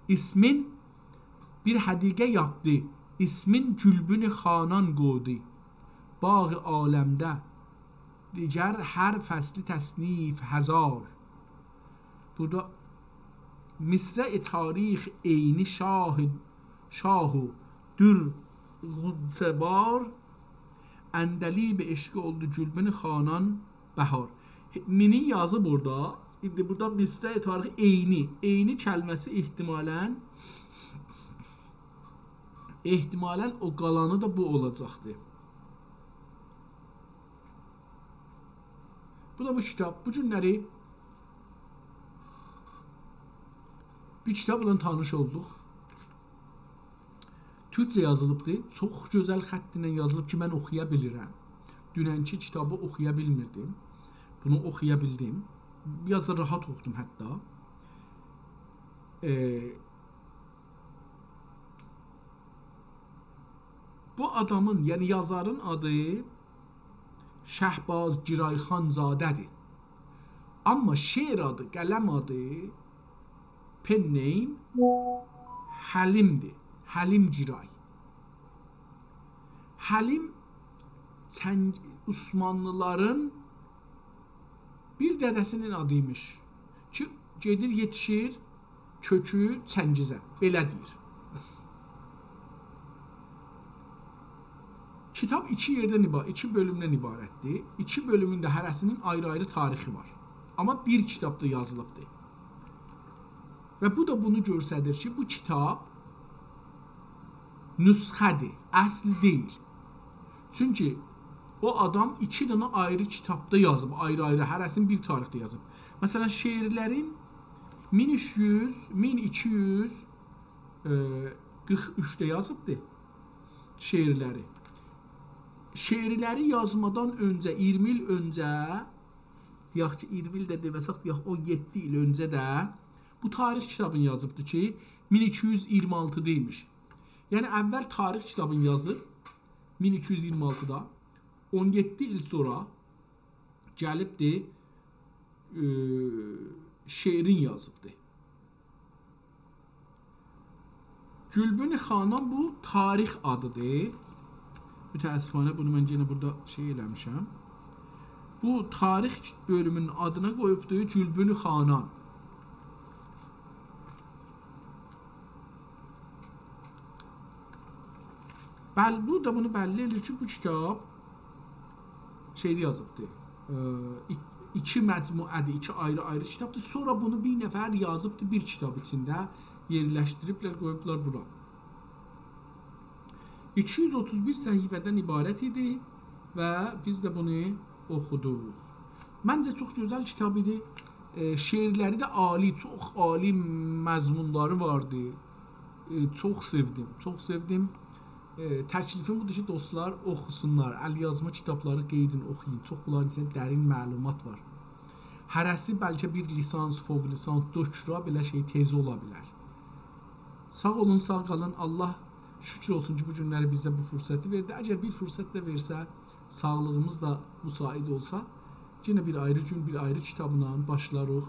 اسمین بیر حدیقه یاپدی. اسمین گولبون خانان قودی. باغ عالمده دیگر هر فصلی تصنیف هزار. بورادا مصرع تاریخ عینی شاه، شاه و در غنچه‌بار، عندلیب عشقی اولدو گولبن خانان بهار. مینی یازیب اورادا. ایندی بورادا مصرع تاریخی عینی. عینی کلمه‌سی احتمالاً، احتمالاً او قالانی دا بو اولاجاقدی. بو دا بو کیتاب. بو گونلری بیر کیتابلا تانیش اولدوق. تورکجه یازیلیبدی. چوخ گؤزل خط ایله یازیلیب کی، من اوخویا بیلیرم. دوننکی کیتابی اوخویا بیلمیردیم. بونو اوخویا بیلدیم. بیر آز دا راحت اوخودوم حتی. ائ، بو آدامین، یعنی یازارین آدی شهباز گیرای‌خان‌زاده‌دیر. آمما شعر آدی، قلم آدی، pen name حلیمدیر. حلیم گیرای. حلیم چنگ-، عثمانلیلارین بیر دده‌سینین آدی‌یمیش کی، گئدیر، یئتیشیر کؤکو چنگیزه، بئله دئییر. کیتاب ایکی یئردن عبا-، ایکی بؤلومدن عبارتدیر. ایکی بؤلومون ده هره‌سینین آیری-آیری تاریخی وار. آمما بیر کیتابدا یازیلیبدیر. و بو دا بونو گؤستریر کی، بو کیتاب نسخه‌دیر، اصل دئییل. چونکی او آدام ایکی دنه آیری کیتابدا یازیب، آیری-آیری، هره‌سینی بیر تاریخده یازیب. مثلا، شعرلرین مین اوچ یوز، مین ایکی یوز، ائ، قیرخ اوچده یازیبدی شعرلری. شعرلری یازمادان اؤنجه، اییرمی ایل اؤنجه، دئیک کی، اییرمی ایل ده دئمه‌سک، دئیک، اون یئددی ایل اؤنجه ده بو تاریخ کیتابینی یازیبدی کی، مین ایکی یوز اییرمی آلتیدا ایمیش. یعنی، اول تاریخ کیتابینی یازیب، مین ایکی یوز اییرمی آلتیدا، اون یئددی ایل سونرا گلیبدی، ائ، شعرین یازیبدی. گولبن خانان بو تاریخ آدیدیر. متأسفانه بونو من یئنه بورادا شئی ائله‌میشم. بو تاریخ بؤلومونون آدینا قویوبدو گولبن خانان. بل-، بو دا بونو بللی ائله‌ییر کی، بو کیتاب شئیده یازیبدی. ائ، ای-، ایکی مجموعه‌دیر، ایکی آیری-آیری کیتابدیر. سونرا بونو بیر نفر یازیبدی، بیر کیتاب ایچینده یئرلشدیریبلر، قویوبلار بورا. ایکی یوز اوتوز بیر صفحه‌دن عبارت ایدی و بیز ده بونو اوخودوق. منجه، چوخ گؤزل کیتاب ایدی. ائ، شعرلری ده عالی، چوخ عالی مضمونلاری واردی. ائ، چوخ سئودیم، چوخ سئودیم. ائ، تکلیفیم بودور کی، دوستلار اوخوسونلار، ال‌یازما کیتابلاری قئییدین، اوخویون. چوخ بونلارین ایچینده درین معلومات وار. هره‌سی بلکه بیر لیسانس، فوق لیسانس، دکترا بئله شئی تئز اولا بیلر. ساغ اولون، ساغ قالین. الله شوکور اولسون کی، بو گونلری بیزه بو فرصتی وئردی. اگر بیر فرصت ده وئرسه، ساغلیغیمیز دا مساعد اولسا، یئنه بیر آیری گون، بیر آیری کیتابلا باشلاریق.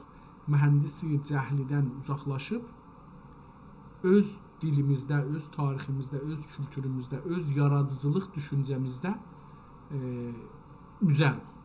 مهندس جهلی‌دن اوزاقلاشیب، اؤز دیلیمیزده، اؤز تاریخیمیزده، اؤز کولتوروموزده، اؤز یارادیجیلیق دوشونجه‌میزده، ائ، اوزه‌ریک.